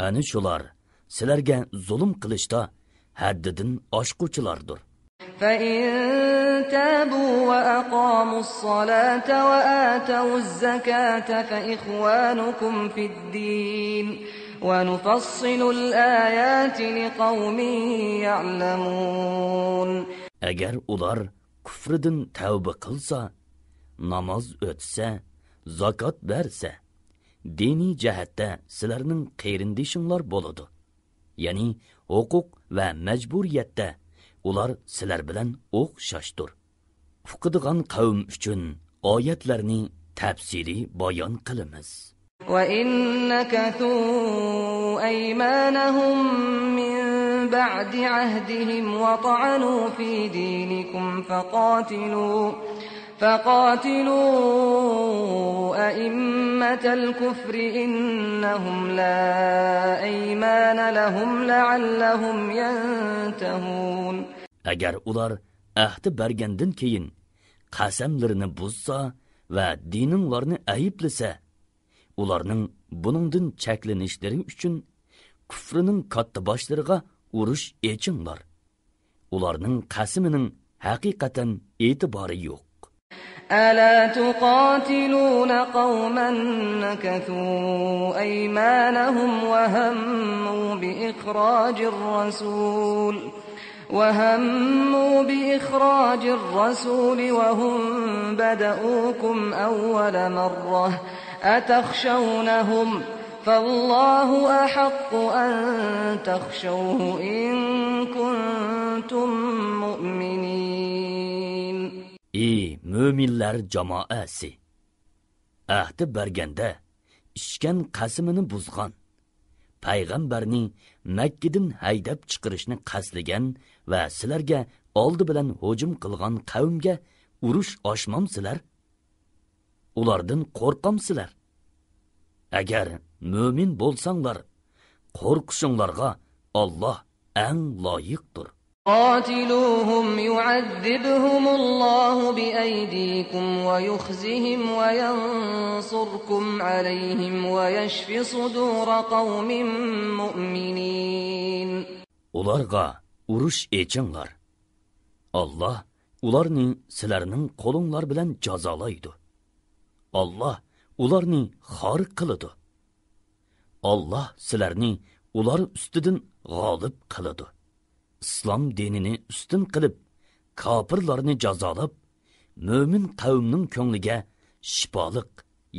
ئەنە شۇلار سىلەرگە زۇلۇم قىلىشتا ھەددىدىن ئاشقۇچىلاردۇر. فإن تابوا وأقاموا الصلاة وآتوا الزكاة فإخوانكم في الدين ونفصل الآيات لقوم يعلمون. ئەگەر ئۇلار كۇفرىدىن تەۋبە قىلسا، ناماز ئۆتسە، زاكات بەرسە، دىنىي جەھەتتە سىلەرنىڭ قېرىندىشىڭلار بولىدۇ. يەنى ھوقۇق ۋە مەجبۇرىيەتتە ئۇلار سىلەر بىلەن ئوخشاشتۇر. ئۇقىدىغان قەۋم ئۈچۈن ئايەتلەرنى تەپسىلىي بايان قىلىمىز. وإن نكثوا أيمانهم من بعد عهدهم وطعنوا في دينكم فقاتلوا، فقاتلوا أئمة الكفر إنهم لا أيمان لهم لعلهم ينتهون. ئەگەر ئۇلار ئەھدى بەرگەندىن كېيىن قەسەملىرىنى بۇزسا ۋە دىنىڭلارنى ئەيىبلىسە، ئۇلارنىڭ بۇنىڭدىن چەكلىنىشلىرى ئۈچۈن كۇفرىنىڭ كاتتىباشلىرىغا ئۇرۇش ئېچىڭلار. ئۇلارنىڭ قەسىمىنىڭ ھەقىقەتەن ئېتىبارى يوق. ألا تقاتلون قوما نكثوا أيمانهم وهموا بإخراج الرسول وهموا بإخراج الرسول وهم بدؤوكم أول مرة أتخشونهم فالله أحق أن تخشوه إن كنتم مؤمنين. ئى مۆمىنلەر جامائەسى! ئەھدى بەرگەندە ئىچكەن قەسىمىنى بۇزغان، پەيغەمبەرنى مەككىدىن ھەيدەپ چىقىرىشنى قەستلىگەن ۋە سىلەرگە ئالدى بىلەن ھۇجۇم قىلغان قەۋمگە ئۇرۇش ئاچمامسىلەر؟ ئۇلاردىن قورقامسىلەر؟ ئەگەر مۆمىن بولساڭلار، قورقۇشۇڭلارغا ئاللاھ ئەڭ لايىقتۇر. قاتلوهم يعذبهم الله بأيديكم ويخزهم وينصركم عليهم ويشف صدور قوم مؤمنين. ئۇلارغا ئۇرۇش ئېچىڭلار. ئاللاھ ئۇلارنى سىلەرنىڭ قولۇڭلار بىلەن جازالايدۇ. ئاللاھ ئۇلارنى خار قىلىدۇ. ئاللاھ سىلەرنى ئۇلار ئۈستىدىن غالىب قىلىدۇ. ئىسلام دىنىنى ئۈستۈن قىلىپ، كاپىرلارنى جازالاپ، مۆمىن قەۋمنىڭ كۆڭلىگە شىپالىق،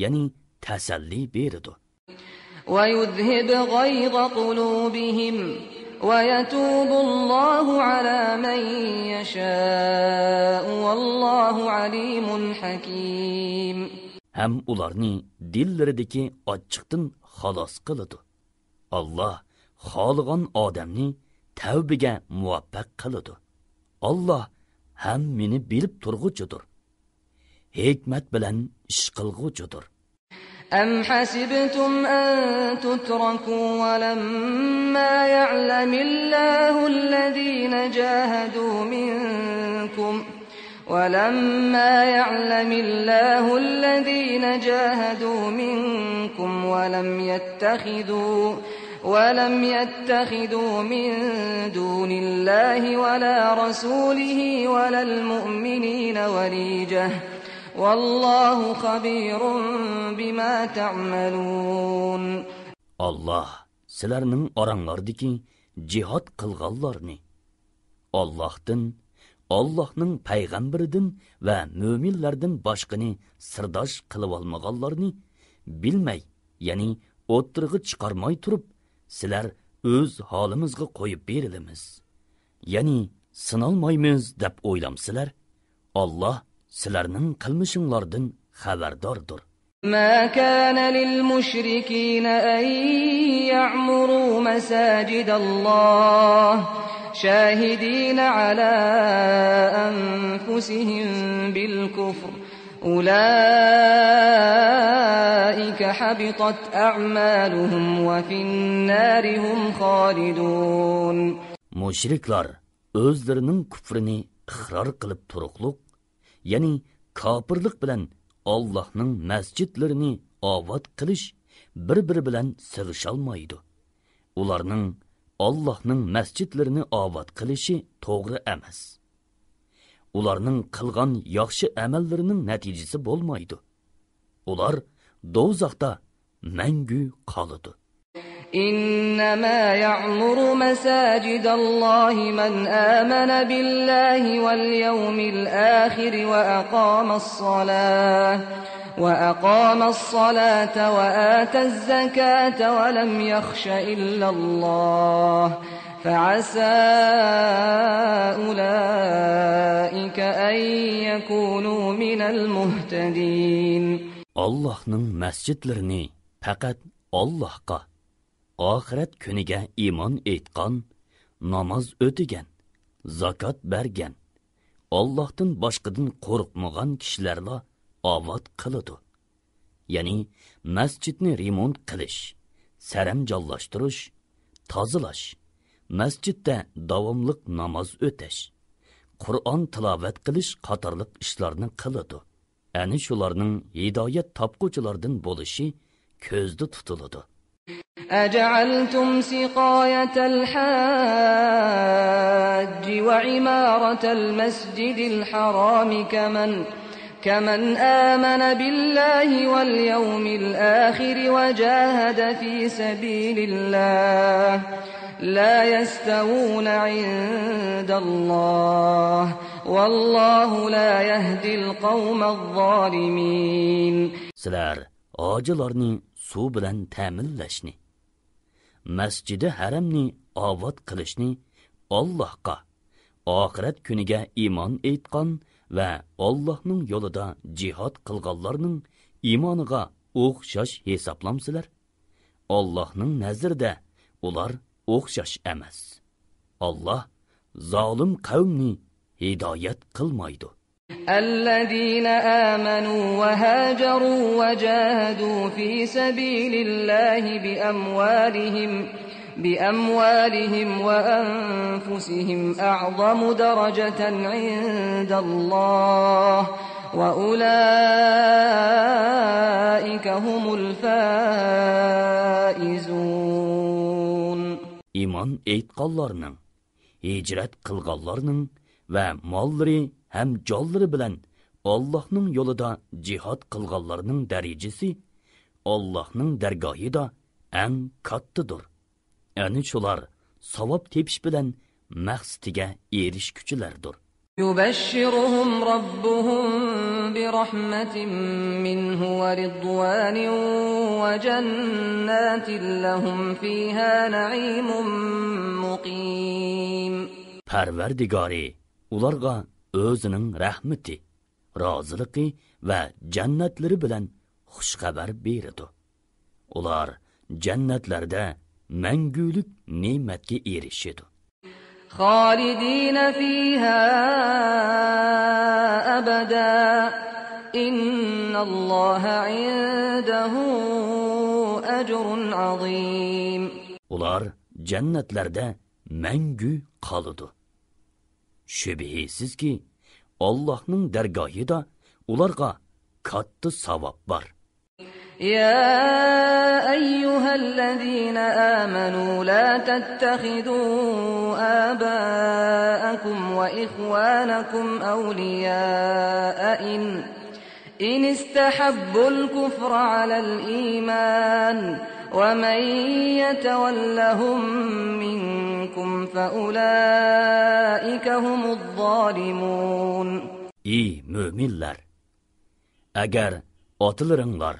يەنى تەسەللى بېرىدۇ. ويذهب غيظ قلوبهم ويتوب الله على من يشاء والله عليم حكيم. ھەم ئۇلارنى دىللىرىدىكى ئاچچىقتىن خالاس قىلىدۇ. ئاللاھ خالىغان ئادەمنى تەۋبىگە مۇۋەپپەق قىلىدۇ. ئاللاھ ھەممىنى بىلىپ تۇرغۇچىدۇر، ھېكمەت بىلەن ئىش قىلغۇچىدۇر. أم حسبتم أن تتركوا ولما يعلم الله الذين جاهدوا منكم ولما يعلم الله الذين جاهدوا منكم ولم يتخذوا ولم يتخذوا من دون الله ولا رسوله ولا المؤمنين وليجة والله خبير بما تعملون. ئاللاھ سىلەرنىڭ ئاراڭلاردىكى جىھاد قىلغانلارنى، ئاللاھتىن، ئاللاھنىڭ پەيغەمبىرىدىن ۋە مۆمىنلەردىن باشقىنى سىرداش قىلىۋالمىغانلارنى بىلمەي، يەنى ئوتتۇرىغا چىقارماي تۇرۇپ، سىلەر ئۆز ھالىمىزغا قويۇپ بېرىلىمىز، يەنى سىنالمايمىز دەپ ئويلامسىلەر؟ ئاللاھ سىلەرنىڭ قىلمىشىڭلاردىن خەۋەرداردۇر. ما كان للمشركين أن يعمروا مساجد الله شاهدين على أنفسهم بالكفر أولئك حبطت أعمالهم وفي النار هم خالدون. مۇشرىكلار ئۆزلىرىنىڭ كۇفرىنى ئىقرار قىلىپ تۇرۇقلۇق، يەنى كاپىرلىق بىلەن ئاللاھنىڭ مەسچىتلىرىنى ئاۋات قىلىش بىر-بىرى بىلەن سىغىشالمايدۇ. ئۇلارنىڭ ئاللاھنىڭ مەسچىتلىرىنى ئاۋات قىلىشى توغرا ئەمەس. ئۇلارنىڭ قىلغان ياخشى ئەمەللىرىنىڭ نەتىجىسى بولمايدۇ. ئۇلار دوزاختا مەڭگۈ قالىدۇ. إنما يعمر مساجد الله من آمن بالله واليوم الآخر وأقام الصلاة وأقام الصلاة وآتى الزكاة ولم يخش إلا الله فعسى أولئك أن يكونوا من المهتدين. ئاللاھنىڭ مەسچىتلىرىنى پەقەت ئاللاھقا، ئاخىرەت كۈنىگە ئىمان ئېيتقان، ناماز ئۆتىگەن، زاكات بەرگەن، ئاللاھتىن باشقىدىن قورقمىغان كىشىلەرلا ئاۋات قىلىدۇ. يەنى مەسچىتنى رېمونت قىلىش، سەرەمجانلاشتۇرۇش، تازىلاش، مەسچىتتە داۋاملىق ناماز ئۆتەش، قۇرئان تىلاۋەت قىلىش قاتارلىق ئىشلارنى قىلىدۇ. ئەنە شۇلارنىڭ ھىدايەت تاپقۇچىلاردىن بولۇشى كۆزدە تۇتۇلىدۇ. أجعلتم سقاية الحاج وعمارة المسجد الحرام كمن، كمن آمن بالله واليوم الآخر وجاهد في سبيل الله لا يستوون عند الله والله لا يهدي القوم الظالمين. سىلەر ھاجىلارنى سۇ بىلەن تەمىنلەشنى، مەسجىدى ھەرەمنى ئاۋات قىلىشنى ئاللاھقا، ئاخىرەت كۈنىگە ئىمان ئېيتقان ۋە ئاللاھنىڭ يولىدا جىھاد قىلغانلارنىڭ ئىمانىغا ئوخشاش ھېسابلامسىلەر؟ ئاللاھنىڭ نەزىرىدە ئۇلار ئوخشاش ئەمەس. ئاللاھ زالىم قەۋمنى ھىدايەت قىلمايدۇ. الذين آمنوا وهاجروا وجاهدوا في سبيل الله بأموالهم، بأموالهم وأنفسهم أعظم درجة عند الله وأولئك هم الفائزون. ئىمان ئېيتقانلارنىڭ، ھىجرەت قىلغانلارنىڭ ۋە ماللىرى ھەم جانلىرى بىلەن ئاللاھنىڭ يولىدا جىھاد قىلغانلارنىڭ دەرىجىسى ئاللاھنىڭ دەرگاھىدا ئەڭ كاتتىدۇر. ئەنە شۇلار ساۋاب تېپىش بىلەن مەقسىتىگە ئېرىشكۈچىلەردۇر. يبشرهم ربهم برحمة منه ورضوان وجنات لهم فيها نعيم مقيم. پەرۋەردىگارى ئۇلارغا ئۆزىنىڭ رەھمىتى، رازىلىقى ۋە جەننەتلىرى بىلەن خۇش خەۋەر بېرىدۇ. ئۇلار جەننەتلەردە مەڭگۈلۈك نېمەتكە ئېرىشىدۇ. خالدين فيها أبدا إن الله عنده أجر عظيم. ئۇلار جەننەتلەردە مەڭگۈ قالىدۇ. شۈبھىسىزكى، ئاللاھنىڭ دەرگاھىدا ئۇلارغا كاتتا ساۋاب بار. يا أيها الذين آمنوا لا تتخذوا آباءكم وإخوانكم أولياء إن إن استحبوا الكفر على الإيمان ومن يتولهم منكم فأولئك هم الظالمون. ئى مۆمىنلەر! ئەگەر ئاتىلىرىڭلار،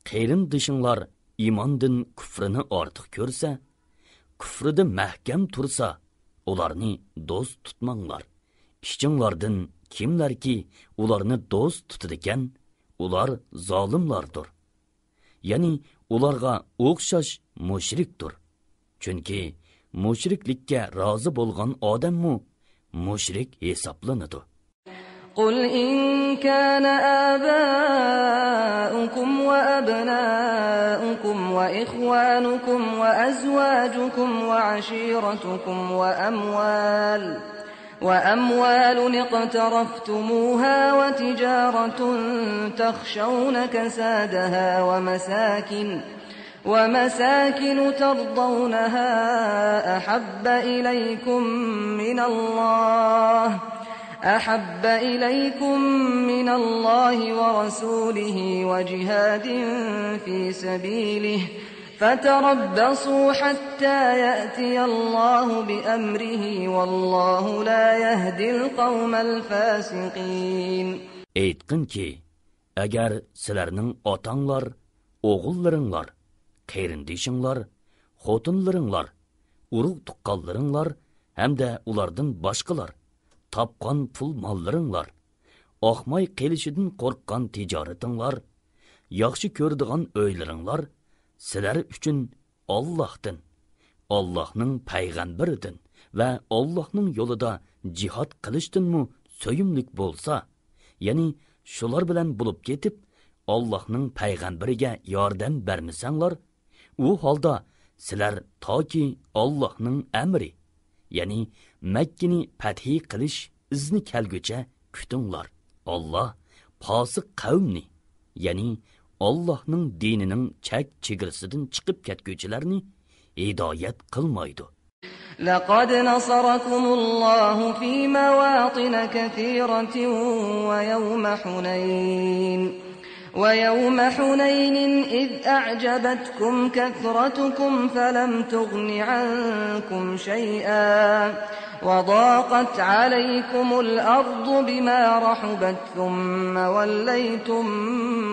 قېرىندىشىڭلار ئىماندىن كۇفرىنى ئارتۇق كۆرسە، كۇفرىدا مەھكەم تۇرسا، ئۇلارنى دوست تۇتماڭلار. ئىچىڭلاردىن كىملەركى ئۇلارنى دوست تۇتىدىكەن، ئۇلار زالىملاردۇر. يەنى ئۇلارغا ئوخشاش مۇشرىكتۇر. چۈنكى مۇشرىكلىككە رازى بولغان ئادەممۇ مۇشرىك ھېسابلىنىدۇ. قل إن كان آباؤكم وأبناؤكم وإخوانكم وأزواجكم وعشيرتكم وأموال وأموال اقترفتموها وتجارة تخشون كسادها ومساكن ومساكن ترضونها أحب إليكم من الله أحب إليكم من الله ورسوله وجهاد في سبيله فتربصوا حتى يأتي الله بأمره والله لا يهدي القوم الفاسقين. ئېيتقىنكى، ئەگەر سىلەرنىڭ ئاتاڭلار، ئوغۇللىرىڭلار، قېرىندىشىڭلار، خوتۇنلىرىڭلار، ئۇرۇق-تۇغقانلىرىڭلار ھەمدە ئۇلاردىن باشقىلار تاپقان پۇل-ماللىرىڭلار، ئاقماي قېلىشىدىن قورققان تىجارىتىڭلار، ياخشى كۆرىدىغان ئۆيلىرىڭلار سىلەر ئۈچۈن ئاللاھتىن، ئاللاھنىڭ پەيغەمبىرىدىن ۋە ئاللاھنىڭ يولىدا جىھاد قىلىشتىنمۇ سۆيۈملۈك بولسا، يەنى شۇلار بىلەن بولۇپ كېتىپ، ئاللاھنىڭ پەيغەمبىرىگە ياردەم بەرمىسەڭلار، ئۇ ھالدا سىلەر تاكى ئاللاھنىڭ ئەمرى، يەنى مەككىنى پەتھى قىلىش ئىزنى كەلگۈچە كۈتۈڭلار. ئاللاھ پاسىق قەۋمنى، يەنى ئاللاھنىڭ دىنىنىڭ چەك چېگرىسىدىن چىقىپ كەتكۈچىلەرنى ھىدايەت قىلمايدۇ. لقد نصركم الله في مواطن كثيرة ويوم حنين ويوم حنين إذ أعجبتكم كثرتكم فلم تغن عنكم شيئا وضاقت عليكم الأرض بما رحبت ثم وليتم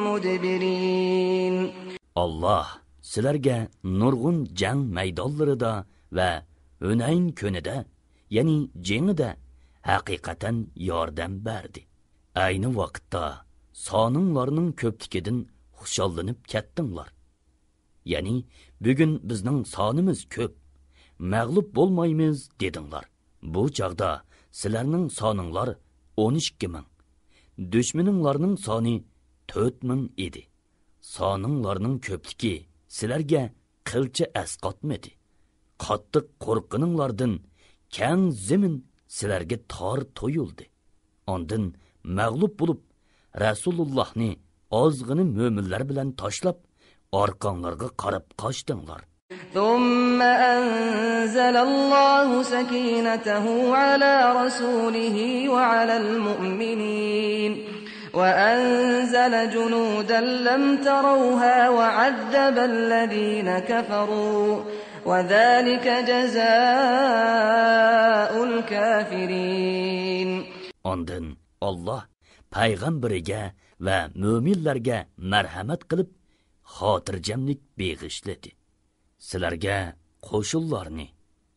مدبرين. ئاللاھ سىلەرگە نۇرغۇن جەڭ مەيدانلىرىدا ۋە ھۈنەين كۈنىدە، يەنى جېڭىدە ھەقىقەتەن ياردەم بەردى. ئەينى ۋاقىتتا سانىڭلارنىڭ كۆپلۈكىدىن خۇشاللىنىپ كەتتىڭلار. يەنى، بۈگۈن بىزنىڭ سانىمىز كۆپ، مەغلۇپ بولمايمىز، دېدىڭلار. بۇ چاغدا سىلەرنىڭ سانىڭلار ئون ئىككى مىڭ، دۈشمىنىڭلارنىڭ سانى تۆت مىڭ ئىدى. سانىڭلارنىڭ كۆپلۈكى سىلەرگە قىلچە ئەسقاتمىدى. قاتتىق قورققىنىڭلاردىن كەڭ زېمىن سىلەرگە تار تۇيۇلدى. ئاندىن مەغلۇپ بولۇپ، رەسۇلۇللاھنى ئازغىنە مۆمىنلەر بىلەن تاشلاپ، ئارقاڭلارغا قاراپ قاچتىڭلار. ثم أنزل الله سكينته على رسوله وعلى المؤمنين وأنزل جنودا لم تروها وعذب الذين كفروا وذلك جزاء الكافرين. ئاندىن ئاللاھ پەيغەمبىرىگە ۋە مۆمىنلەرگە مەرھەمەت قىلىپ، خاتىرجەملىك بېغىشلىدى. سىلەرگە قوشۇنلارنى،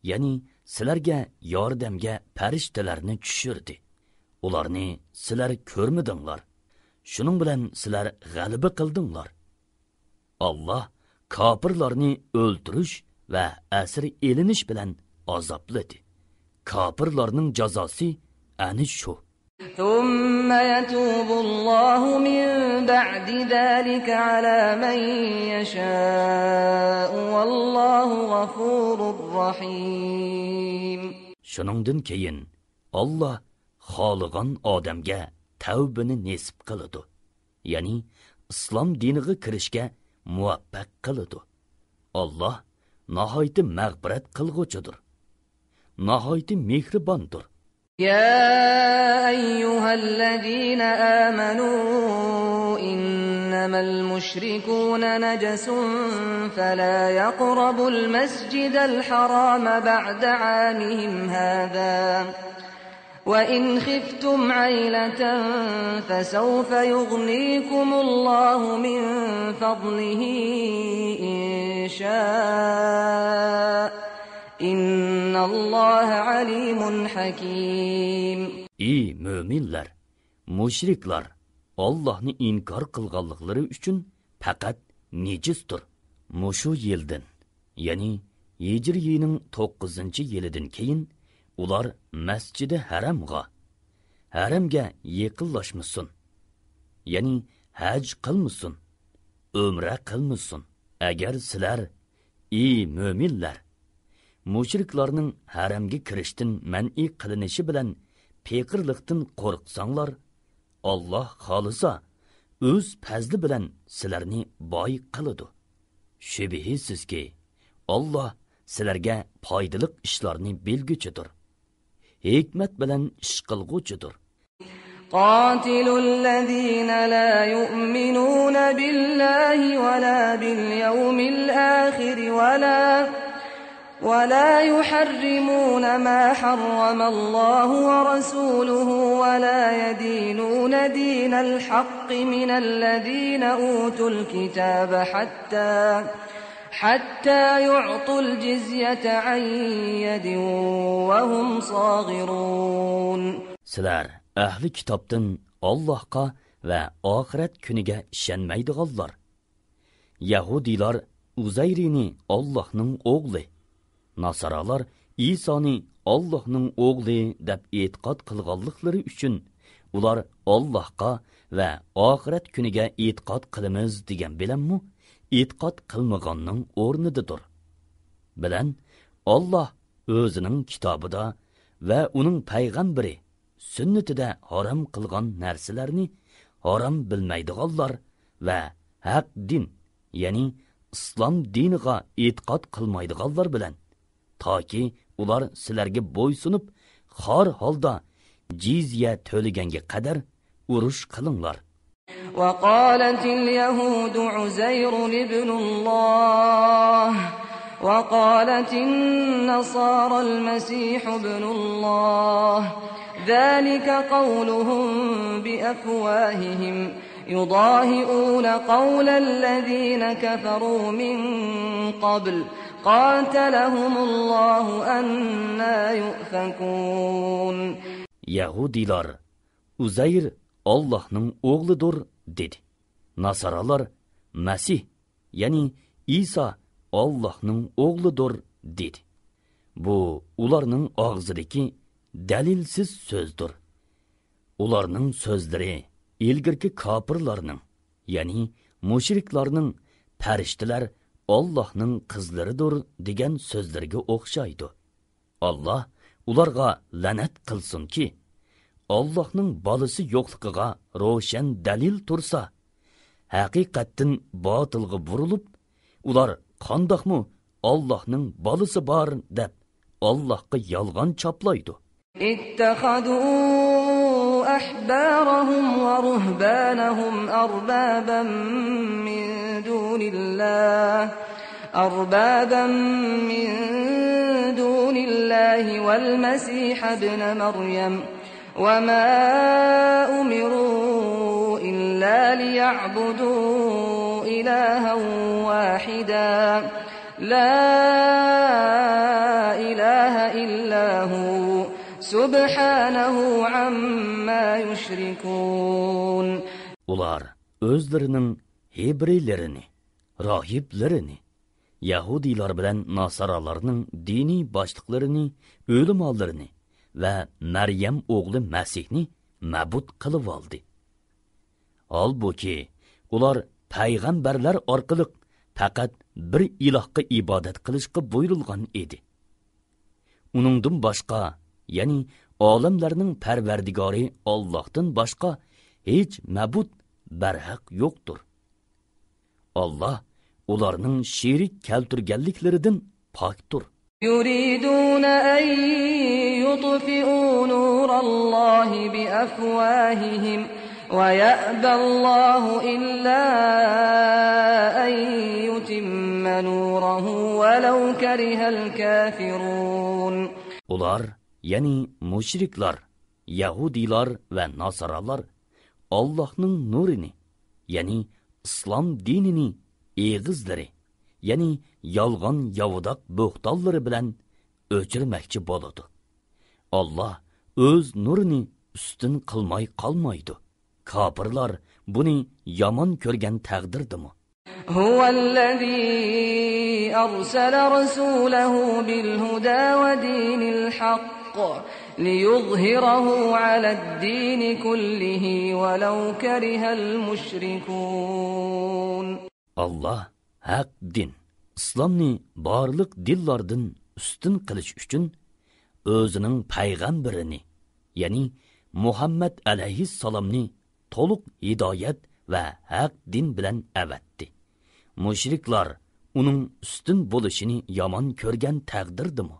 يەنى سىلەرگە ياردەمگە پەرىشتىلەرنى چۈشۈردى. ئۇلارنى سىلەر كۆرمىدىڭلار. شۇنىڭ بىلەن سىلەر غەلىبە قىلدىڭلار. ئاللاھ كاپىرلارنى ئۆلتۈرۈش ۋە ئەسىر ئېلىنىش بىلەن ئازابلىدى. كاپىرلارنىڭ جازاسى ئەنە شۇ. ثم يتوب الله من بعد ذلك على من يشاء والله غفور رحيم. شۇنىڭدىن كېيىن ئاللاھ خالىغان ئادەمگە تەۋبىنى نېسىپ قىلىدۇ، يەنى ئىسلام دىنىغا كىرىشكە مۇۋەپپەق قىلىدۇ. ئاللاھ ناھايىتى مەغپىرەت قىلغۇچىدۇر، ناھايىتى مېھرىباندۇر. يا أيها الذين آمنوا إنما المشركون نجس فلا يقربوا المسجد الحرام بعد عامهم هذا وإن خفتم عيلة فسوف يغنيكم الله من فضله إن شاء إن الله عليم حكيم. ئى مۆمىنلەر! مۇشرىكلار ئاللاھنى ئىنكار قىلغانلىقلىرى ئۈچۈن پەقەت نىجىستۇر. مۇشۇ يىلدىن، يەنى ھىجرىينىڭ توققۇزىنچى يىلىدىن كېيىن ئۇلار مەسجىدى ھەرامغا، ھەرەمگە يېقىنلاشمىسۇن، يەنى ھەج قىلمىسۇن، ئۆمرە قىلمىسۇن. ئەگەر سىلەر ئى مۆمىنلەر! مۇشرىكلارنىڭ ھەرەمگە كىرىشتىن مەنئى قىلىنىشى بىلەن پېقىرلىقتىن قورقساڭلار، ئاللاھ خالىسا، ئۆز پەزلى بىلەن سىلەرنى باي قىلىدۇ. شۈبھىسىزكى، ئاللاھ سىلەرگە پايدىلىق ئىشلارنى بىلگۈچىدۇر، ھېكمەت بىلەن ئىش قىلغۇچىدۇر. قاتلوا الذين لا يؤمنون بالله ولا باليوم الآخر ولا ولا يحرمون ما حرم الله ورسوله ولا يدينون دين الحق من الذين أوتوا الكتاب حتى حتى يعطوا الجزية عن يد وهم صاغرون. سىلەر ئەھلى كىتابتىن ئاللاھقا ۋە ئاخىرەت كۈنىگە ئىشەنمەيدىغانلار. يەھۇدىيلار ئۇزەيرىنى ئاللاھنىڭ ئوغلى، ناسارالار ئىسانى ئاللاھنىڭ ئوغلى دەپ ئېتىقاد قىلغانلىقلىرى ئۈچۈن، ئۇلار ئاللاھقا ۋە ئاخىرەت كۈنىگە ئېتىقاد قىلىمىز دېگەن بىلەنمۇ ئېتىقاد قىلمىغاننىڭ ئورنىدىدۇر. بىلەن ئاللاھ ئۆزىنىڭ كىتابىدا ۋە ئۇنىڭ پەيغەمبىرى سۈننىتىدە ھارام قىلغان نەرسىلەرنى ھارام بىلمەيدىغانلار ۋە ھەق دىن، يەنى ئىسلام دىنىغا ئېتىقاد قىلمايدىغانلار بىلەن، تاكى ئۇلار سىلەرگە بويسۇنۇپ، خار ھالدا جىزيە تۆلىگەنگە قەدەر ئۇرۇش قىلىڭلار. وقالت اليهود عزير ابن الله وقالت النصارى المسيح ابن الله ذلك قولهم بأفواههم يضاهئون قول الذين كفروا من قبل قاتلهم الله أنى يؤفكون. يەھۇدىيلار ئۇزەير ئاللاھنىڭ ئوغلىدۇر دېدى. ناسارالار مەسىھ، يەنى ئىسا ئاللاھنىڭ ئوغلىدۇر دېدى. بۇ ئۇلارنىڭ ئاغزىدىكى دەلىلسىز سۆزدۇر. ئۇلارنىڭ سۆزلىرى ئىلگىرىكى كاپىرلارنىڭ، يەنى مۇشرىكلارنىڭ پەرىشتىلەر ئاللاھنىڭ قىزلىرىدۇر دېگەن سۆزلىرىگە ئوخشايدۇ. ئاللاھ ئۇلارغا لەنەت قىلسۇنكى، ئاللاھنىڭ بالىسى يوقلۇقىغا روشەن دەلىل تۇرسا، ھەقىقەتتىن باتىلغا بۇرۇلۇپ، ئۇلار قانداقمۇ ئاللاھنىڭ بالىسى بار دەپ، ئاللاھقا يالغان چاپلايدۇ. اتخذوا أحبارهم ورهبانهم أربابا من دون الله، أربابا من دون الله والمسيح ابن مريم، وما أمروا إلا ليعبدوا إلها واحدا، لا إله إلا هو، سبحانه عما يشركون. ئۇلار ئۆزلىرىنىڭ ھېبرىيلىرىنى، راھىبلىرىنى، يەھۇدىيلار بىلەن ناسارالارنىڭ دىنىي باشلىقلىرىنى، ئۆلىمالىرىنى ۋە مەريەم ئوغلى مەسىھنى مەبۇد قىلىۋالدى. ھالبۇكى، ئۇلار پەيغەمبەرلەر ئارقىلىق پەقەت بىر ئىلاھقا ئىبادەت قىلىشقا بۇيرۇلغان ئىدى. ئۇنىڭدىن باشقا، يەنى ئالەملەرنىڭ پەرۋەردىگارى ئاللاھتىن باشقا ھېچ مەبۇد بەرھەق يوقتۇر. ئاللاھ ئۇلارنىڭ شېرىك كەلتۈرگەنلىكلىرىدىن پاكتۇر. يريدون أن يطفئوا نور الله بأفواههم ويأبى الله إلا أن يتم نوره ولو كره الكافرون. ئۇلار، يەنى مۇشرىكلار، يەھۇدىيلار ۋە ناسارالار ئاللاھنىڭ نۇرىنى، يەنى ئىسلام دىنىنى ئېغىزلىرى، يەنى يالغان ياۋىداق بوھتانلىرى بىلەن ئۆچۈرمەكچى بولىدۇ. ئاللاھ ئۆز نۇرىنى ئۈستۈن قىلماي قالمايدۇ. كاپىرلار بۇنى يامان كۆرگەن تەقدىردىمۇ. هو الذي أرسل رسوله بالهدى ودين الحق ليظهره على الدين كله ولو كره المشركون. ئاللاھ ھەق دىن، ئىسلامنى بارلىق دىنلاردىن ئۈستۈن قىلىش ئۈچۈن ئۆزىنىڭ پەيغەمبىرىنى، يەنى مۇھەممەد ئەلەيھىسسالامنى تولۇق ھىدايەت ۋە ھەق دىن بىلەن ئەۋەتتى. مۇشرىكلار ئۇنىڭ ئۈستۈن بولۇشىنى يامان كۆرگەن تەقدىردىمۇ.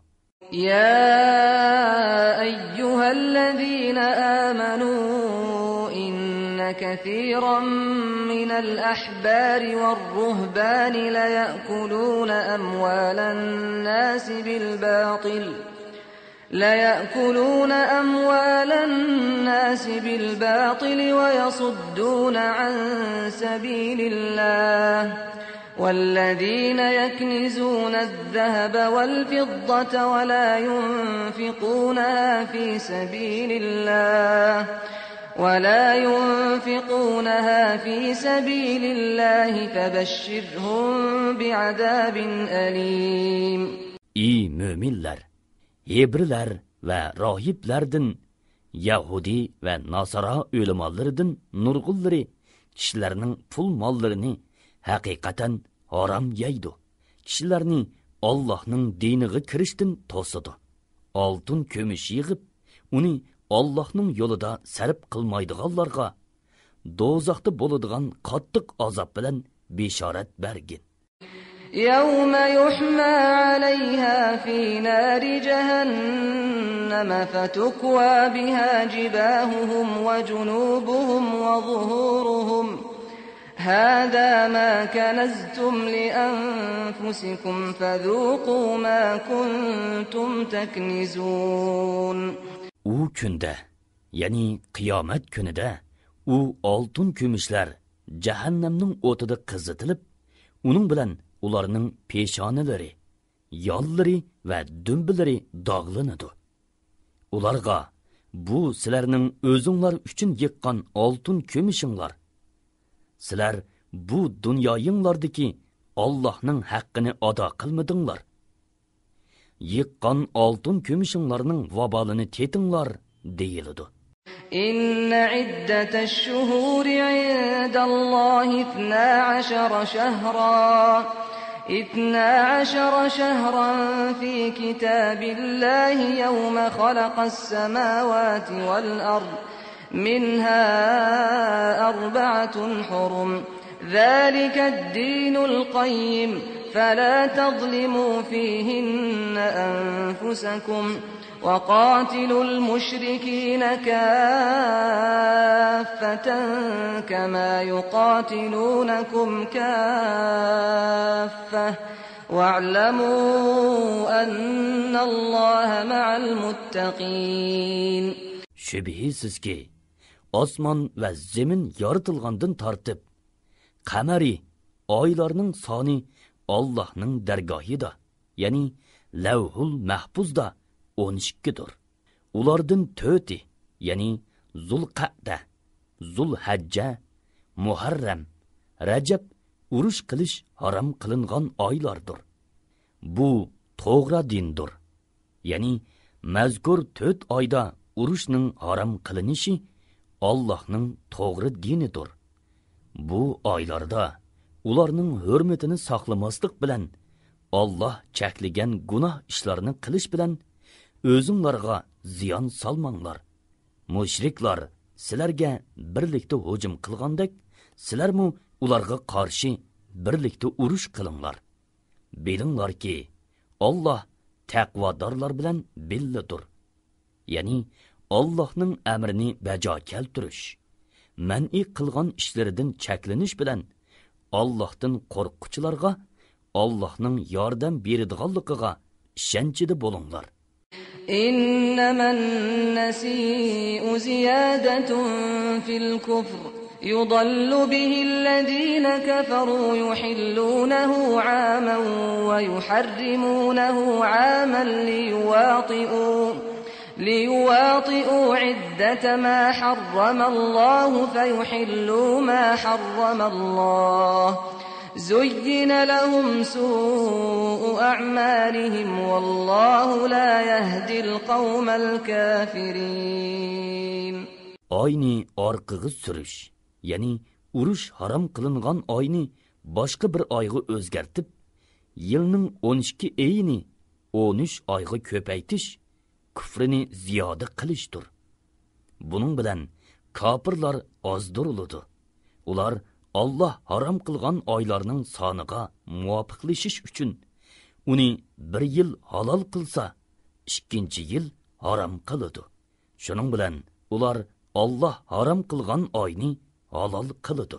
يا أيها الذين آمنوا إن كثيرا من الأحبار والرهبان ليأكلون أموال الناس بالباطل، ليأكلون أموال الناس بالباطل ويصدون عن سبيل الله، والذين يكنزون الذهب والفضة ولا ينفقونها في سبيل الله، ولا ينفقونها في سبيل الله فبشرهم بعذاب أليم. ئى مۆمىنلەر! ھېبرىلەر ۋە راھىبلەردىن، يەھۇدىي ۋە ناسارا ئۆلىمالىرىدىن نۇرغۇنلىرى كىشىلەرنىڭ پۇل ماللىرىنى ھەقىقەتەن ھارام يەيدۇ. كىشىلەرنى ئاللاھنىڭ دىنىغا كىرىشتىن توسىدۇ. ئالتۇن كۈمۈش يىغىپ، ئۇنى ئاللاھنىڭ يولىدا سەرپ قىلمايدىغانلارغا دوزاختا بولىدىغان قاتتىق ئازاب بىلەن بېشارەت بەرگىن. يوم يحمى عليها في نار جهنم فتكوى بها جباههم وجنوبهم وظهورهم، هذا ما كنزتم لأنفسكم فذوقوا ما كنتم تكنزون. ئۇ كۈندە، يەنى قىيامەت كۈنىدە ئۇ ئالتۇن كۈمۈشلەر جەھەننەمنىڭ ئوتىدا قىزىتىلىپ، ئۇنىڭ بىلەن ئۇلارنىڭ پېشانىلىرى، يانلىرى ۋە دۈمبىلىرى داغلىنىدۇ. ئۇلارغا، بۇ سىلەرنىڭ ئۆزۈڭلار ئۈچۈن يىغقان ئالتۇن كۈمۈشۈڭلار. سىلەر بۇ دۇنيايىڭلاردىكى ئاللاھنىڭ ھەققىنى ئادا قىلمىدىڭلار. يىغقان ئالتۇن كۈمۈشۈڭلارنىڭ ۋابالىنى تېتىڭلار، دېيىلىدۇ. إن عدة الشهور عند الله اثنا عشر شهرا، اثنا عشر شهرا في كتاب الله يوم خلق السماوات والأرض، منها أربعة حرم، ذلك الدين القيم، فلا تظلموا فيهن أنفسكم، وقاتلوا المشركين كافة كما يقاتلونكم كافة واعلموا أن الله مع المتقين. شۈبھىسىزكى، ئاسمان ۋە زېمىن يارىتىلغاندىن تارتىپ، قەمەرىي ئايلارنىڭ سانى ئاللاھنىڭ دەرگاھىدا، يەنى لەۋھۇل مەھپۇزدا ئون ئىككىدۇر. ئۇلاردىن تۆتى، يەنى زۇلقەئدە، زۇلھەججە، مۇھەررەم، رەجەب ئۇرۇش قىلىش ھارام قىلىنغان ئايلاردۇر. بۇ توغرا دىندۇر. يەنى مەزكۇر تۆت ئايدا ئۇرۇشنىڭ ھارام قىلىنىشى ئاللاھنىڭ توغرا دىنىدۇر. بۇ ئايلاردا ئۇلارنىڭ ھۆرمىتىنى ساقلىماسلىق بىلەن، ئاللاھ چەكلىگەن گۇناھ ئىشلارنى قىلىش بىلەن ئۆزۈڭلارغا زىيان سالماڭلار. مۇشرىكلار سىلەرگە بىرلىكتە ھۇجۇم قىلغاندەك، سىلەرمۇ ئۇلارغا قارشى بىرلىكتە ئۇرۇش قىلىڭلار. بىلىڭلاركى، ئاللاھ تەقۋادارلار بىلەن بىللىدۇر. يەنى ئاللاھنىڭ ئەمرىنى بەجا كەلتۈرۈش، مەنئى قىلغان ئىشلىرىدىن چەكلىنىش بىلەن ئاللاھتىن قورققۇچىلارغا ئاللاھنىڭ ياردەم بېرىدىغانلىقىغا ئىشەنچىدە بولۇڭلار. إنما النسيء زيادة في الكفر يضل به الذين كفروا يحلونه عاما ويحرمونه عاما ليواطئوا، ليواطئوا عدة ما حرم الله فيحلوا ما حرم الله. زين لهم سوء أعمالهم والله لا يهدي القوم الكافرين. ئاينى ئارقىغا سۈرۈش، يەنى ئۇرۇش ھارام قىلىنغان ئاينى باشقا بىر ئايغا ئۆزگەرتىپ، يىلنىڭ ئون ئىككى ئېيىنى ئون ئۈچ ئايغا كۆپەيتىش كۇفرىنى زىيادە قىلىشتۇر. بۇنىڭ بىلەن كاپىرلار ئازدۇرۇلىدۇ. ئۇلار ئاللاھ ھارام قىلغان ئايلارنىڭ سانىغا مۇۋاپىقلىشىش ئۈچۈن ئۇنى بىر يىل ھالال قىلسا، ئىككىنچى يىل ھارام قىلىدۇ. شۇنىڭ بىلەن ئۇلار ئاللاھ ھارام قىلغان ئاينى ھالال قىلىدۇ.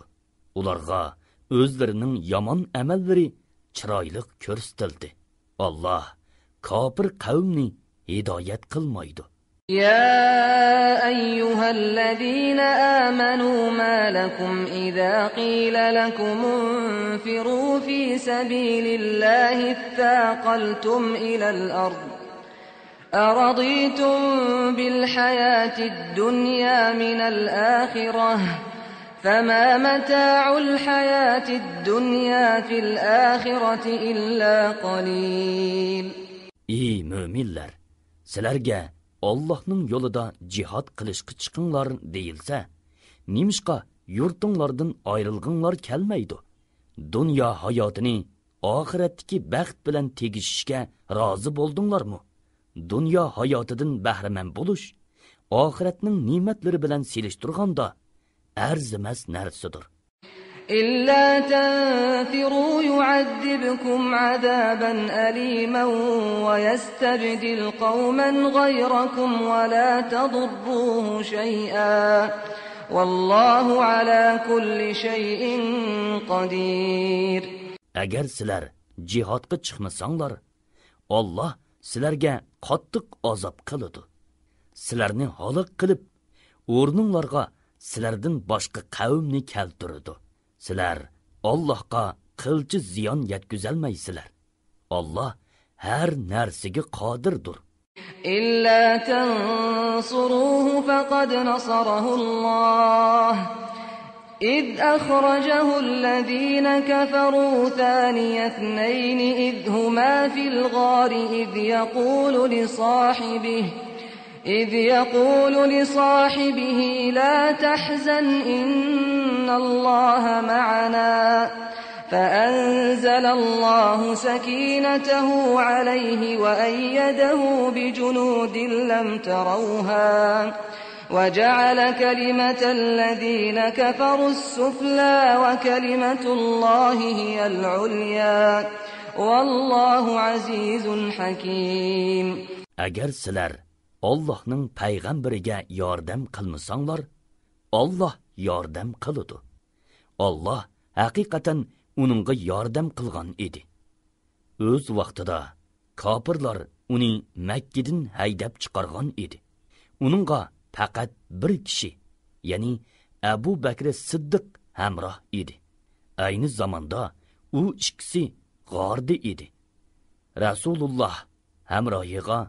ئۇلارغا ئۆزلىرىنىڭ يامان ئەمەللىرى چىرايلىق كۆرسىتىلدى. ئاللاھ كاپىر قەۋمنى ھىدايەت قىلمايدۇ. يا أيها الذين آمنوا ما لكم إذا قيل لكم انفروا في سبيل الله اثاقلتم إلى الأرض أرضيتم بالحياة الدنيا من الآخرة فما متاع الحياة الدنيا في الآخرة إلا قليل. ئى مۆمىنلەر، سىلەرگە ئاللاھنىڭ يولىدا جىھاد قىلىشقا چىقىڭلار دېيىلسە، نېمىشقا يۇرتۇڭلاردىن ئايرىلغۇڭلار كەلمەيدۇ؟ دۇنيا ھاياتىنى ئاخىرەتتىكى بەخت بىلەن تېگىشىشكە رازى بولدۇڭلارمۇ؟ دۇنيا ھاياتىدىن بەھرىمەن بولۇش ئاخىرەتنىڭ نېمەتلىرى بىلەن سېلىشتۇرغاندا ئەرزىمەس نەرسىدۇر. إلا تنفروا يعذبكم عذابا أليما ويستبدل قوما غيركم ولا تضروه شيئا والله على كل شيء قدير. ئەگەر سىلەر جىھادقا چىقمىساڭلار، ئاللاھ سىلەرگە قاتتىق ئازاب قىلىدۇ. سىلەرنى ھالاك قىلىپ، ئورنۇڭلارغا سىلەردىن باشقا قەۋمنى كەلتۈرىدۇ. سىلەر ئاللاھقا قىلچە زىيان يەتكۈزەلمەيسىلەر. ئاللاھ ھەر نەرسىگە قادىردۇر. إلا تنصروه فقد نصره الله إذ أخرجه الذين كفروا ثاني اثنين إذ هما في الغار إذ يقول لصاحبه إذ يقول لصاحبه لا تحزن إن الله معنا فأنزل الله سكينته عليه وأيده بجنود لم تروها وجعل كلمة الذين كفروا السفلى وكلمة الله هي العليا والله عزيز حكيم. ئەگەر سىلەر ئاللاھنىڭ پەيغەمبىرىگە ياردەم قىلمىساڭلار، ئاللاھ ياردەم قىلىدۇ. ئاللاھ ھەقىقەتەن ئۇنىڭغا ياردەم قىلغان ئىدى. ئۆز ۋاقتىدا كاپىرلار ئۇنى مەككىدىن ھەيدەپ چىقارغان ئىدى. ئۇنىڭغا پەقەت بىر كىشى، يەنى ئەبۇ بەكرى سىددىق ھەمراھ ئىدى. ئەينى زاماندا ئۇ ئىككىسى غاردا ئىدى. رەسۇلۇللاھ ھەمراھىغا،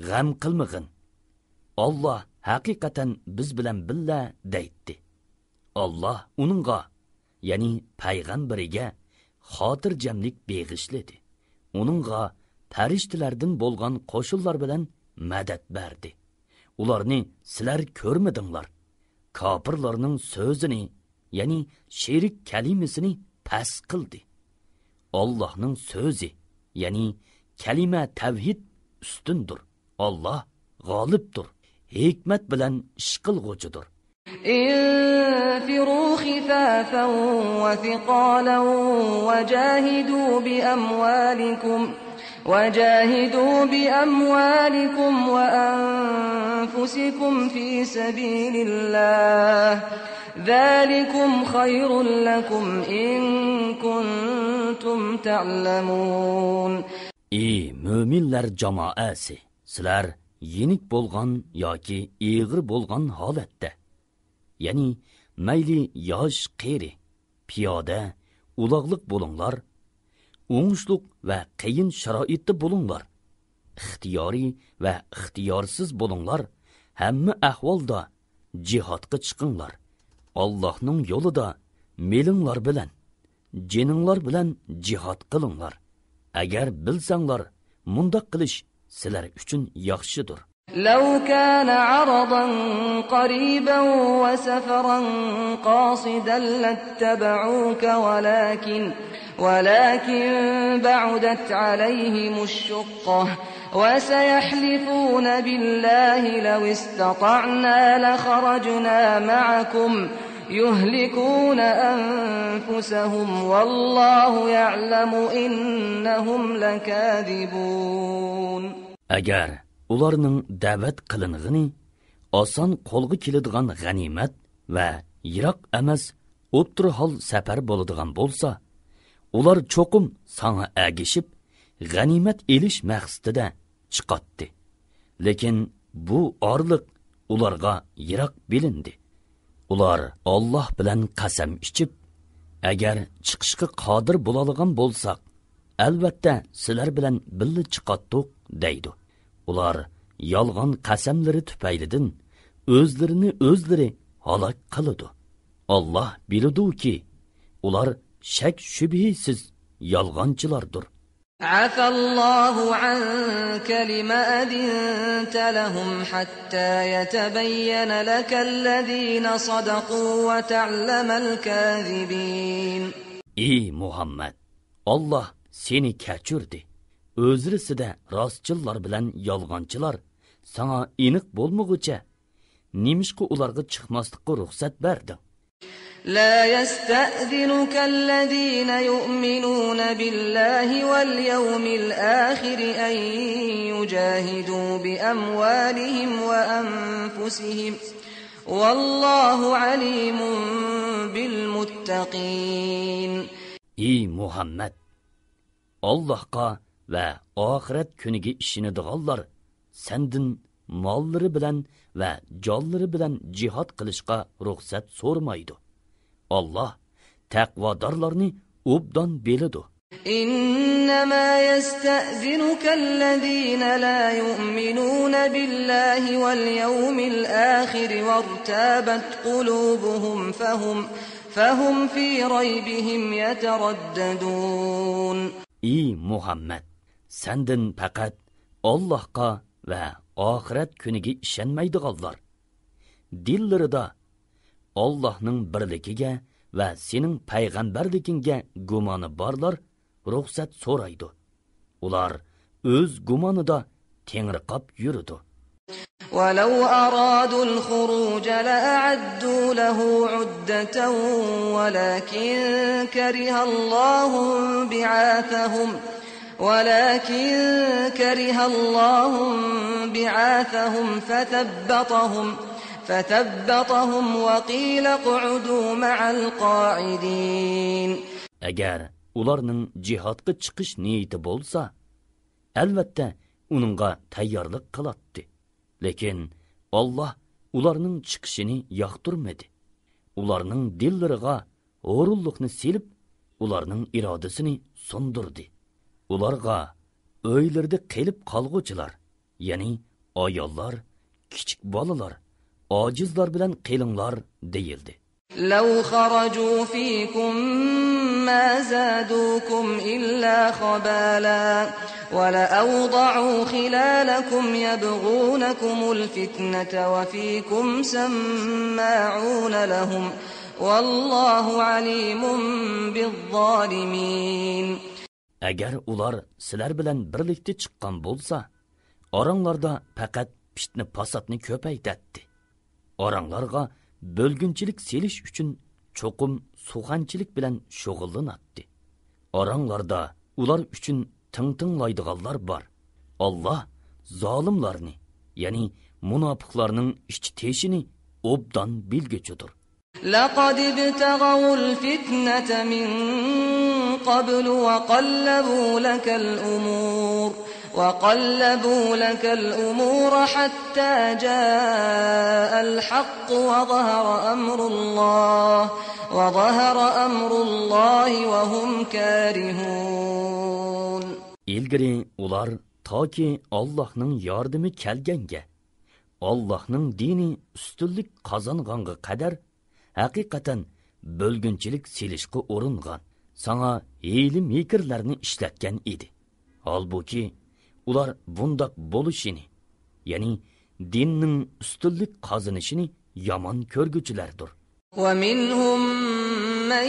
«غەم قىلمىغىن، ئاللاھ ھەقىقەتەن بىز بىلەن بىللە» دەيتتى. ئاللاھ ئۇنىڭغا، يەنى پەيغەمبىرىگە خاتىرجەملىك بېغىشلىدى. ئۇنىڭغا پەرىشتىلەردىن بولغان قوشۇنلار بىلەن مەدەت بەردى. ئۇلارنى سىلەر كۆرمىدىڭلار. كاپىرلارنىڭ سۆزىنى، يەنى شېرىك كەلىمىسىنى پەس قىلدى. ئاللاھنىڭ سۆزى، يەنى كەلىمە تەۋھىد ئۈستۈندۇر. ئاللاھ غالىبتۇر، ھېكمەت بىلەن ئىش قىلغۇچىدۇر. انفروا خفافا وثقالا وجاهدوا بأموالكم، وجاهدوا بأموالكم وأنفسكم في سبيل الله، ذلكم خير لكم إن كنتم تعلمون. ئى مۆمىنلەر جامائەسى! سىلەر يېنىك بولغان ياكى ئېغىر بولغان ھالەتتە، يەنى مەيلى ياش، قېرى، پىيادە، ئۇلاغلىق بولۇڭلار، ئوڭۇشلۇق ۋە قىيىن شارائىتتا بولۇڭلار، ئىختىيارىي ۋە ئىختىيارسىز بولۇڭلار، ھەممە ئەھۋالدا جىھادقا چىقىڭلار. ئاللاھنىڭ يولىدا مېلىڭلار بىلەن، جېنىڭلار بىلەن جىھاد قىلىڭلار. ئەگەر بىلسەڭلار، مۇنداق قىلىش سىلەر ئۈچۈن ياخشىدۇر. لو كان عرضا قريبا وسفرا قاصدا لاتبعوك ولكن، ولكن بعدت عليهم الشقة وسيحلفون بالله لو استطعنا لخرجنا معكم يهلكون أنفسهم والله يعلم إنهم لكاذبون. ئەگەر ئۇلارنىڭ دەۋەت قىلىنغىنى ئاسان قولغا كېلىدىغان غەنىيمەت ۋە يىراق ئەمەس ئوتتۇرا ھال سەپەر بولىدىغان بولسا، ئۇلار چوقۇم ساڭا ئەگىشىپ، غەنىيمەت ئېلىش مەقسىتىدە چىقاتتى. لېكىن بۇ ئارىلىق ئۇلارغا يىراق بىلىندى. ئۇلار ئاللاھ بىلەن قەسەم ئىچىپ، «ئەگەر چىقىشقا قادىر بولالىغان بولساق، ئەلۋەتتە سىلەر بىلەن بىللە چىقاتتۇق» دەيدۇ. ئۇلار يالغان قەسەملىرى تۈپەيلىدىن ئۆزلىرىنى ئۆزلىرى ھالاك قىلىدۇ. ئاللاھ بىلىدۇكى، ئۇلار شەك-شۈبھىسىز يالغانچىلاردۇر. عفا الله عنك لم أذنت لهم حتى يتبين لك الذين صدقوا وتعلم الكاذبين. ئى مۇھەممەد، ئاللاھ سېنى كەچۈردى. ئۆزرىسىدە راستچىللار بىلەن يالغانچىلار ساڭا ئېنىق بولمىغۇچە، نېمىشقا ئۇلارغا چىقماسلىققا رۇخسەت بەردىڭ؟ لا يستأذنك الذين يؤمنون بالله واليوم الآخر أن يجاهدوا بأموالهم وأنفسهم والله عليم بالمتقين. ئى مۇھەممەد، ئاللاھقا ۋە ئاخىرەت كۈنىگە ئىشىنىدىغانلار سەندىن ماللىرى بىلەن ۋە جانلىرى بىلەن جىھاد قىلىشقا رۇخسەت سورىمايدۇ. ئاللاھ تەقۋادارلارنى ئوبدان بىلىدۇ. إنما يستأذنك الذين لا يؤمنون بالله واليوم الآخر وارتابت قلوبهم فهم، فهم في ريبهم يترددون. ئى مۇھەممەد، سەندىن پەقەت ئاللاھقا ۋە ئاخىرەت كۈنىگە ئىشەنمەيدىغانلار، دىللىرىدا ئاللاھنىڭ بىرلىكىگە ۋە سېنىڭ پەيغەمبەرلىكىڭگە گۇمانى بارلار رۇخسەت سورايدۇ. ئۇلار ئۆز گۇمانىدا تېڭىرقاپ يۈرىدۇ. ولو أرادوا الخروج لأعدوا له عدة ولكن كره الله انبعاثهم، ولكن كره الله انبعاثهم فثبطهم، فثبطهم وقيل اقعدوا مع القاعدين. ئەگەر ئۇلارنىڭ جىھادقا چىقىش نىيىتى بولسا، ئەلۋەتتە، ئۇنىڭغا تەييارلىق قىلاتتى. لېكىن ئاللاھ ئۇلارنىڭ چىقىشىنى ياقتۇرمىدى. ئۇلارنىڭ دىللىرىغا ھۇرۇنلۇقنى سېلىپ، ئۇلارنىڭ ئىرادىسىنى سۇندۇردى. ئۇلارغا ئۆيلىرىدە قېلىپ قالغۇچىلار، يەنى ئاياللار، كىچىك بالىلار، ئاجىزلار بىلەن قېلىڭلار دېيىلدى. لو خرجوا فيكم ما زادوكم إلا خبالا ولأوضعوا خلالكم يبغونكم الفتنة وفيكم سماعون لهم والله عليم بالظالمين. ئەگەر ئۇلار سىلەر بىلەن بىرلىكتە چىققان بولسا، ئاراڭلاردا پەقەت پىتنە-پاساتنى كۆپەيتەتتى. ئاراڭلارغا بۆلگۈنچىلىك سېلىش ئۈچۈن چوقۇم سۇخەنچىلىك بىلەن شۇغۇللىناتتى. ئاراڭلاردا ئۇلار ئۈچۈن تىڭ تىڭلايدىغانلار بار. ئاللاھ زالىملارنى، يەنى مۇناپىقلارنىڭ ئىچ تېشىنى ئوبدان بىلگۈچىدۇر. لقد ابتغوا الفتنة من قبل وقلبوا لك الأمور، وقلبوا لك الأمور حتى جاء الحق وظهر أمر الله، وظهر أمر الله وهم كارهون. ئىلگىرى ئۇلار تاكى ئاللاھنىڭ ياردىمى كەلگەنگە، ئاللاھنىڭ دىنى ئۈستۈنلۈك قازانغانغا قەدەر ھەقىقەتەن بۆلگۈنچىلىك سېلىشقا ئۇرۇنغان، ساڭا ھىيلە-مىكىرلەرنى ئىشلەتكەن ئىدى. ھالبۇكى، ئۇلار بۇنداق بولۇشىنى، يەنى دىننىڭ ئۈستۈنلۈك قازىنىشىنى يامان كۆرگۈچىلەردۇر. ومنهم من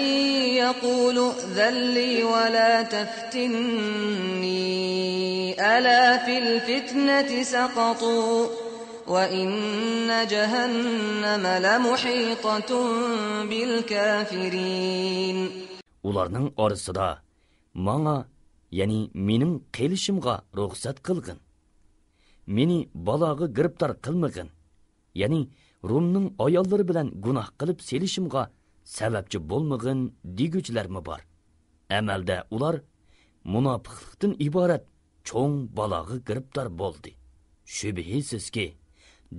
يقول ائذن لي ولا تفتني ألا في الفتنة سقطوا وإن جهنم لمحيطة بالكافرين. ئۇلارنىڭ ئارىسىدا، ماڭا، يەنى مېنىڭ قېلىشىمغا رۇخسەت قىلغىن. مېنى بالاغا گىرىپتار قىلمىغىن. يەنى رومنىڭ ئاياللىرى بىلەن گۇناھ قىلىپ سېلىشىمغا سەۋەبچى بولمىغىن دېگۈچىلەرمۇ بار. ئەمەلدە ئۇلار مۇناپىقلىقتىن ئىبارەت چوڭ بالاغا گىرىپتار بولدى. شۈبھىسىزكى،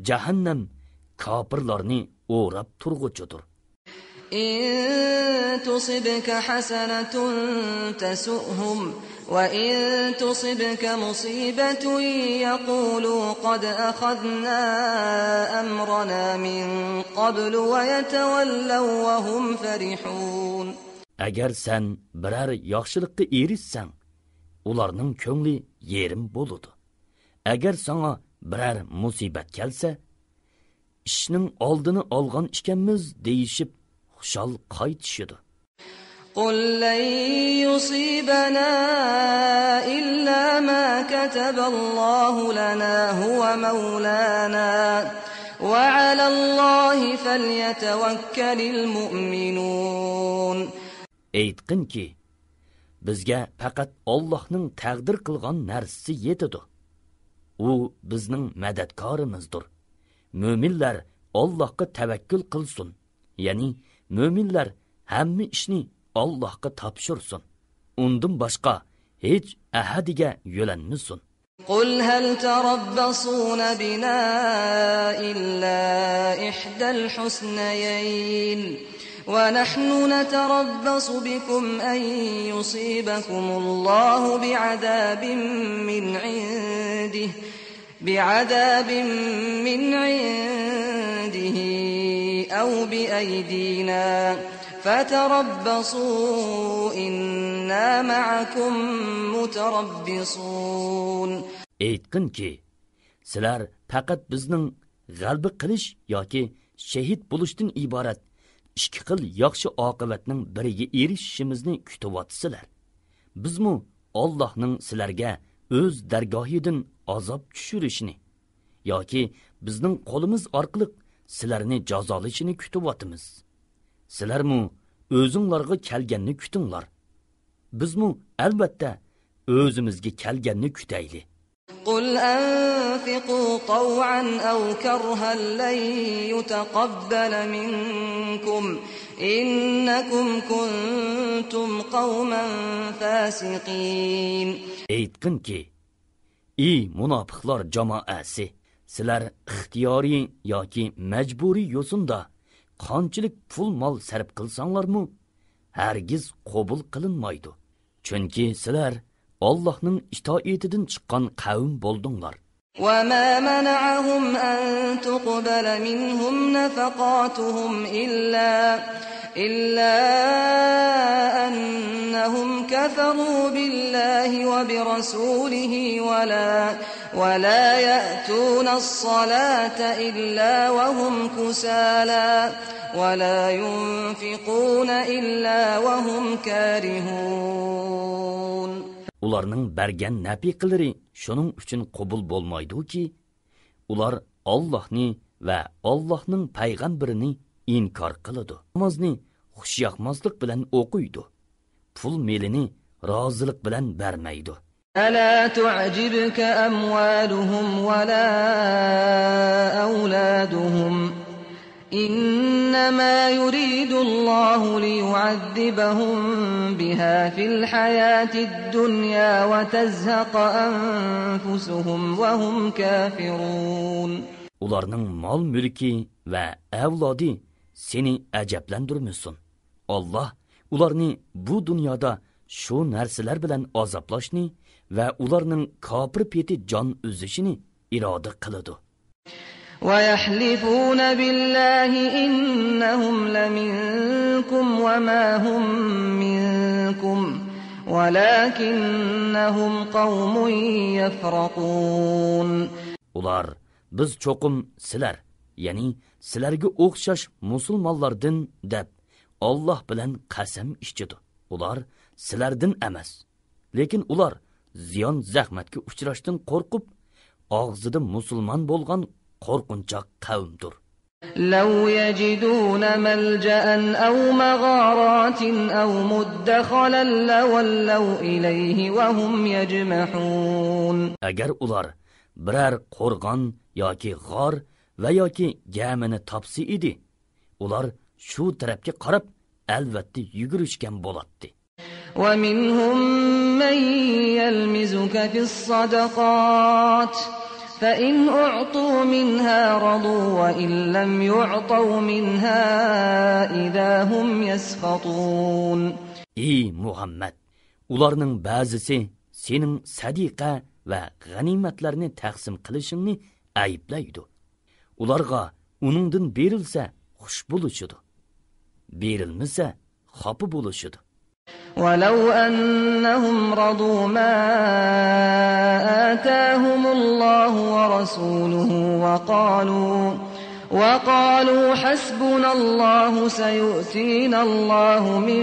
جەھەننەم كاپىرلارنى ئوراپ تۇرغۇچىدۇر. إن تصبك حسنة تسؤهم وإن تصبك مصيبة يقولوا قد أخذنا أمرنا من قبل ويتولوا وهم فرحون. ئەگەر سەن بىرەر ياخشىلىققا ئېرىشسەڭ، ئۇلارنىڭ كۆڭلى يېرىم بولىدۇ. ئەگەر ساڭا بىرەر مۇسىبەت كەلسە، ئىشنىڭ ئالدىنى ئالغان ئىكەنمىز دېيىشىپ، خۇشال قايتىشىدۇ. قل لن يصيبنا إلا ما كتب الله لنا هو مولانا وعلى الله فليتوكل المؤمنون. ئېيتقىنكى، بىزگە پەقەت ئاللاھنىڭ تەقدىر قىلغان نەرسىسى يېتىدۇ. ئۇ بىزنىڭ مەدەتكارىمىزدۇر. مۆمىنلەر ئاللاھقا تەۋەككۈل قىلسۇن، يەنى مۆمىنلەر ھەممە ئىشنى ئاللاھقا تاپشۇرسۇن. ئۇندىن باشقا ھېچ ئەھەدىگە يۆلەنمىسۇن. قل هل تربصون بنا إلا إحدى الحسنيين ونحن نتربص بكم أن يصيبكم الله بعذاب من عنده بعذاب من عنده أو بأيدينا فتربصوا إنا معكم متربصون. ئېيتقىنكى، سىلەر پەقەت بىزنىڭ غەلىبە قىلىش ياكى شېھىت بولۇشتىن ئىبارەت ئىككى خىل ياخشى ئاقىۋەتنىڭ بىرىگە ئېرىشىشىمىزنى كۈتۈۋاتىسىلەر. بىزمۇ ئاللاھنىڭ سىلەرگە ئۆز دەرگاھىدىن ئازاب چۈشۈرۈشىنى ياكى بىزنىڭ قولىمىز ئارقىلىق سىلەرنى جازالىشىنى كۈتۈۋاتىمىز. سىلەرمۇ ئۆزۈڭلارغا كەلگەننى كۈتۈڭلار. بىزمۇ، ئەلۋەتتە، ئۆزىمىزگە كەلگەننى كۈتەيلى. قل أنفقوا طوعا أو كرها لن يتقبل منكم إنكم كنتم قوما فاسقين. ئېيتقىنكى، ئى مۇناپىقلار جامائەسى، سىلەر ئىختىيارىي ياكى مەجبۇرىي يوسۇندا قانچىلىك پۇل مال سەرپ قىلساڭلارمۇ، ھەرگىز قوبۇل قىلىنمايدۇ. چۈنكى سىلەر ئاللاھنىڭ ئىتائىتىدىن چىققان قەۋم بولدۇڭلار. وما منعهم أن تقبل منهم نفقاتهم إلا، إلا أنهم كفروا بالله وبرسوله ولا، ولا يأتون الصلاة إلا وهم كسالى ولا ينفقون إلا وهم كارهون. ئۇلارنىڭ بەرگەن نەپىقىلىرى شۇنىڭ ئۈچۈن قوبۇل بولمايدۇكى، ئۇلار ئاللاھنى ۋە ئاللاھنىڭ پەيغەمبىرىنى ئىنكار قىلىدۇ. نامازنى خۇشياقماسلىق بىلەن ئوقۇيدۇ. پۇل مېلىنى رازىلىق بىلەن بەرمەيدۇ. فلا تعجبك أموالهم ولا أولادهم إنما يريد الله ليعذبهم بها في الحياة الدنيا وتزهق أنفسهم وهم كافرون. ئۇلارنىڭ مال-مۈلكى ۋە ئەۋلادى سېنى ئەجەبلەندۈرمىسۇن. ئاللاھ ئۇلارنى بۇ دۇنيادا شۇ نەرسىلەر بىلەن ئازابلاشنى ۋە ئۇلارنىڭ كاپىر پېتى جان ئۈزۈشىنى ئىرادە قىلىدۇ. ويحلفون بالله إنهم لمنكم وما هم منكم ولكنهم قوم يفرقون. ئۇلار، بىز چوقۇم سىلەر، يەنى سىلەرگە ئوخشاش مۇسۇلمانلاردىن، دەپ، ئاللاھ بىلەن قەسەم ئىچىدۇ. ئۇلار سىلەردىن ئەمەس. لېكىن ئۇلار زىيان-زەخمەتكە ئۇچراشتىن قورقۇپ، ئاغزىدا مۇسۇلمان بولغان قورقۇنچاق قەۋمدۇر. لو يجدون ملجأ أو مغارات أو مدخلا لولوا إليه وهم يجمحون. ئەگەر ئۇلار بىرەر قورغان ياكى غار ۋە ياكى گەمىنى تاپسا ئىدى، ئۇلار شۇ تەرەپكە قاراپ ئەلۋەتتە يۈگۈرۈشكەن بولاتتى. ومنهم من يلمزك في الصدقات فإن أعطوا منها رضوا وإن لم يعطوا منها إذا هم يسخطون. ئى مۇھەممەد، ئۇلارنىڭ بەزىسى سېنىڭ سەدىقە ۋە غەنىيمەتلەرنى تەقسىم قىلىشىڭنى ئەيىبلەيدۇ. ئۇلارغا ئۇنىڭدىن بېرىلسە، خۇش بولۇشىدۇ. بېرىلمىسە، خاپا بولۇشىدۇ. ولو أنهم رضوا ما آتاهم الله ورسوله وقالوا، وقالوا حسبنا الله سيؤتينا الله من